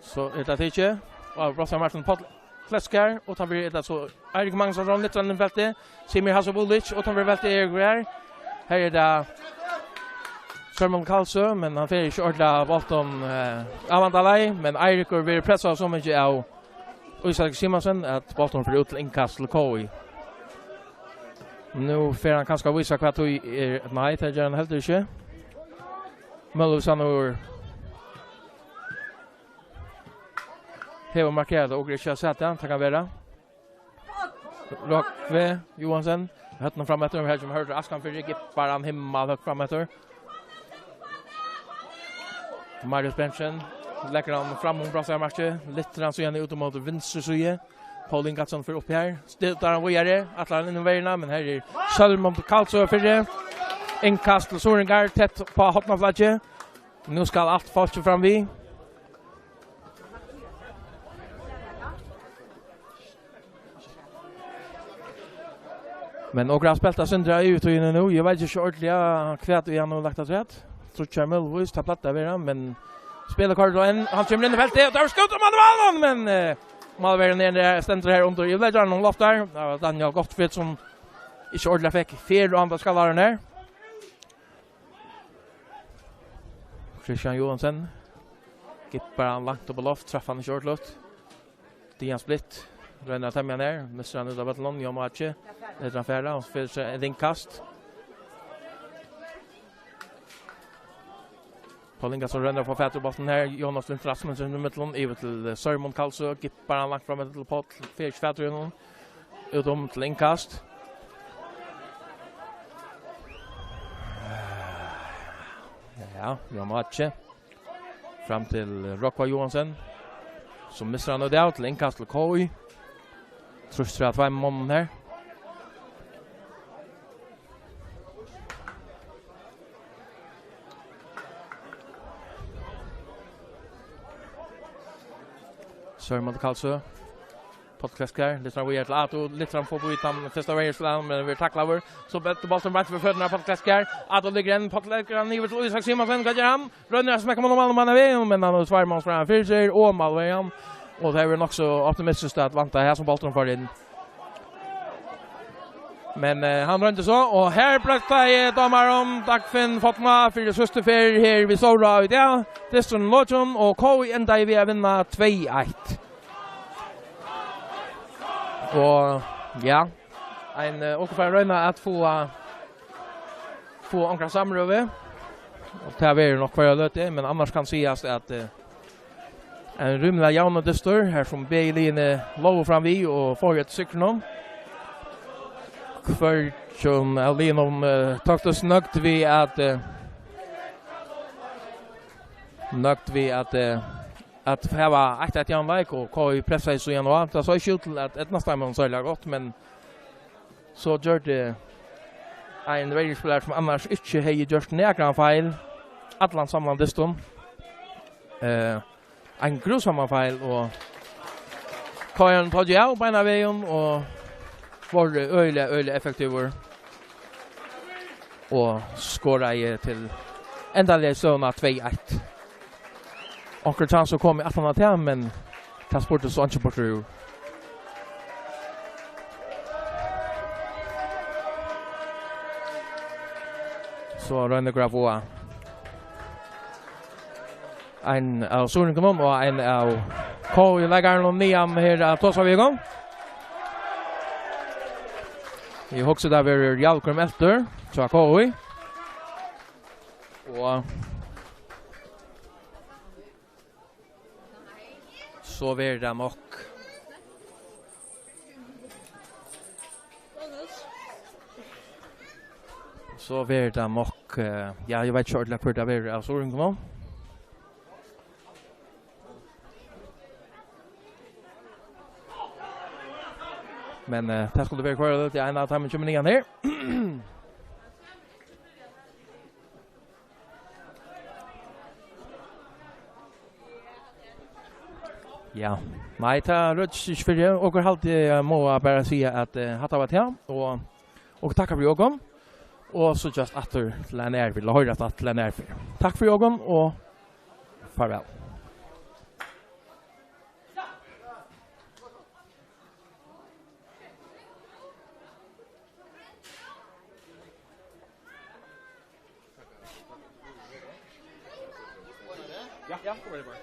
So er tað tikið. Og av Brosnan Martin Páll Klettskær. Og tá verður tað so Eirik Magnusson lyftir hann inn í feltið. Simir Hasabulic. Og tá verður feltið Eirik her. Her er tað Sørmund Kalsø, men hann fer ikki ordiliga av bóltin, eh, av andalagi. Men Eirikur verður pressaður so mikið av Ísak Simonsen, at bólturin fer út til innkast til K I. Nú fer hann kanska at vísa hvat ið er, nei, tað ger hann heldur ikki. Mølvussanur hevur markerað tað, okur ikki hava sæð tað, tað kann vera. Rógvi Johansen, høvdinum fram eftir, her sum høyrdi askan fyri, gippar hann himmalhøgt fram eftir. Marius Bentsen leggur hann fram um brottsleiðarmarkið, lyftir hann síðan út móti vinstru síðu. Paul Ingasson fer upp her, stuttar hann víðari, ætlar hann inn í verjuna, men her er Sørmund Karlsøe fyri. Innkast til Suðuroyingar, tætt á hornaflaki. Nú skal alt fólkið fram við. Men okur hava spælt eitt sindur av yvirtíðini nú. Eg veit ikki ordiliga hvat ið hann hevur lagt afturat. Tríggjar møgulegvis, tað plagdi at vera, men spælið koyrir tá inn. Hann kemur inn í feltið, og tað er skot, og hann er vann, men, eh, málverjin er, eh, stendur her undir. Eg vil gjarna loft her. Tað var Daniel Gottfried sum ikki ordiliga fekk ferð á handa skallaren her. Christian Johansen. Gippar hann langt upp á loft, treffer hann ikki ordiliga. Dejan Splitt. Roynir at temja hann her. Missir hann út av vøllinum. Jon Archie. Letur hann fara. Og spælir seg eitt innkast. Paul Ingasson roynir at fáa fatur í bóltin her. Jonas Lund Rasmussen í millum. Yvir til, eh, Sørmund Karlsøe. Gippar hann langt fram til Paul. Fær ikki fatur í honum. Út um til innkast. Ja, Jon Archie. Fram til Rógva Johansen. So missir hann út av til innkast til K I. Trýstir av tveimum monnum her. Sørmund Karlsøe. Páll Klesk her, lyftir hann víðari til Ato, lyftir hann forbi tann fyrsta verjuspælaran, men verður taklaður. So ber bólturin beint við føturnar á Páll Klesk her. Ato leggur inn, Páll leggur hann yvir til Ísak Simonsen, hvat ger hann? Roynir at smekka málmannin, men hann hevur tveir málsverjar fyri seg, og málverjan. Og tað er nokk so optimistiskt at vænta her, sum bólturin fer inn. Men, eh, hann royndi so, og her brøkti dómarin Dagfinn Fotna fyri síðstu ferð her við Stóra í dag. Dysturin lokin, og K I endaði við at vinna tvey eitt. Og, ja, ein, eh, okur fara at royna at fáa, fáa onkra samrøðu. Og tað verður nokk hvørja løtu, men annars kann sigast at, eh, ein rímiliga javnur dystur, har sum bæði liðini lógu fram við og fóru eftir sigrinum. Hvørjum av liðunum, eh, tóktust nøgd við at, eh, nøgd við at, eh, at hava eitt eitt javnleik, og K I pressaði so ígjøgnum. Tað sá ikki út til at eydnast teimum serliga gott, men so gjørdi ein verjuspælari, sum annars ikki hevði gjørt nakran feil allan samlan dystin, eh, ein grusaman feil, og K I tók av beinanvegin og var øgiliga, øgiliga effektivur og skoraði til endaligu støðuna tvey eitt. Onkur kjansur kom í aftan á tað, men tað spurdi so einki burtur úr. So royna okur at fáa ein av suðuroyingunum og ein av K I-leikarunum niðan her at tosa við okkum. Eg hugsi, tað verður Jarlgrím Eltur hjá K I. Og so verður tað nokk. So verður tað nokk, eh, ja, eg veit ikki ordiliga, hvør tað verður av suðuroyingunum. Men, eh, tað skuldi verið hvør, tí ein av teimum kemur niðan her. Ja. Nei, tað rørdist ikki fyri. Okur haldi, eh, má bara siga at, eh, hatta var tað, og, og takka fyri okkum. Og síggjast aftur til ein aðru ferð, ella hoyrast aftur til ein aðru ferð. Takk fyri okkum, og farvæl. Ja, ja, kom igjen, Mark.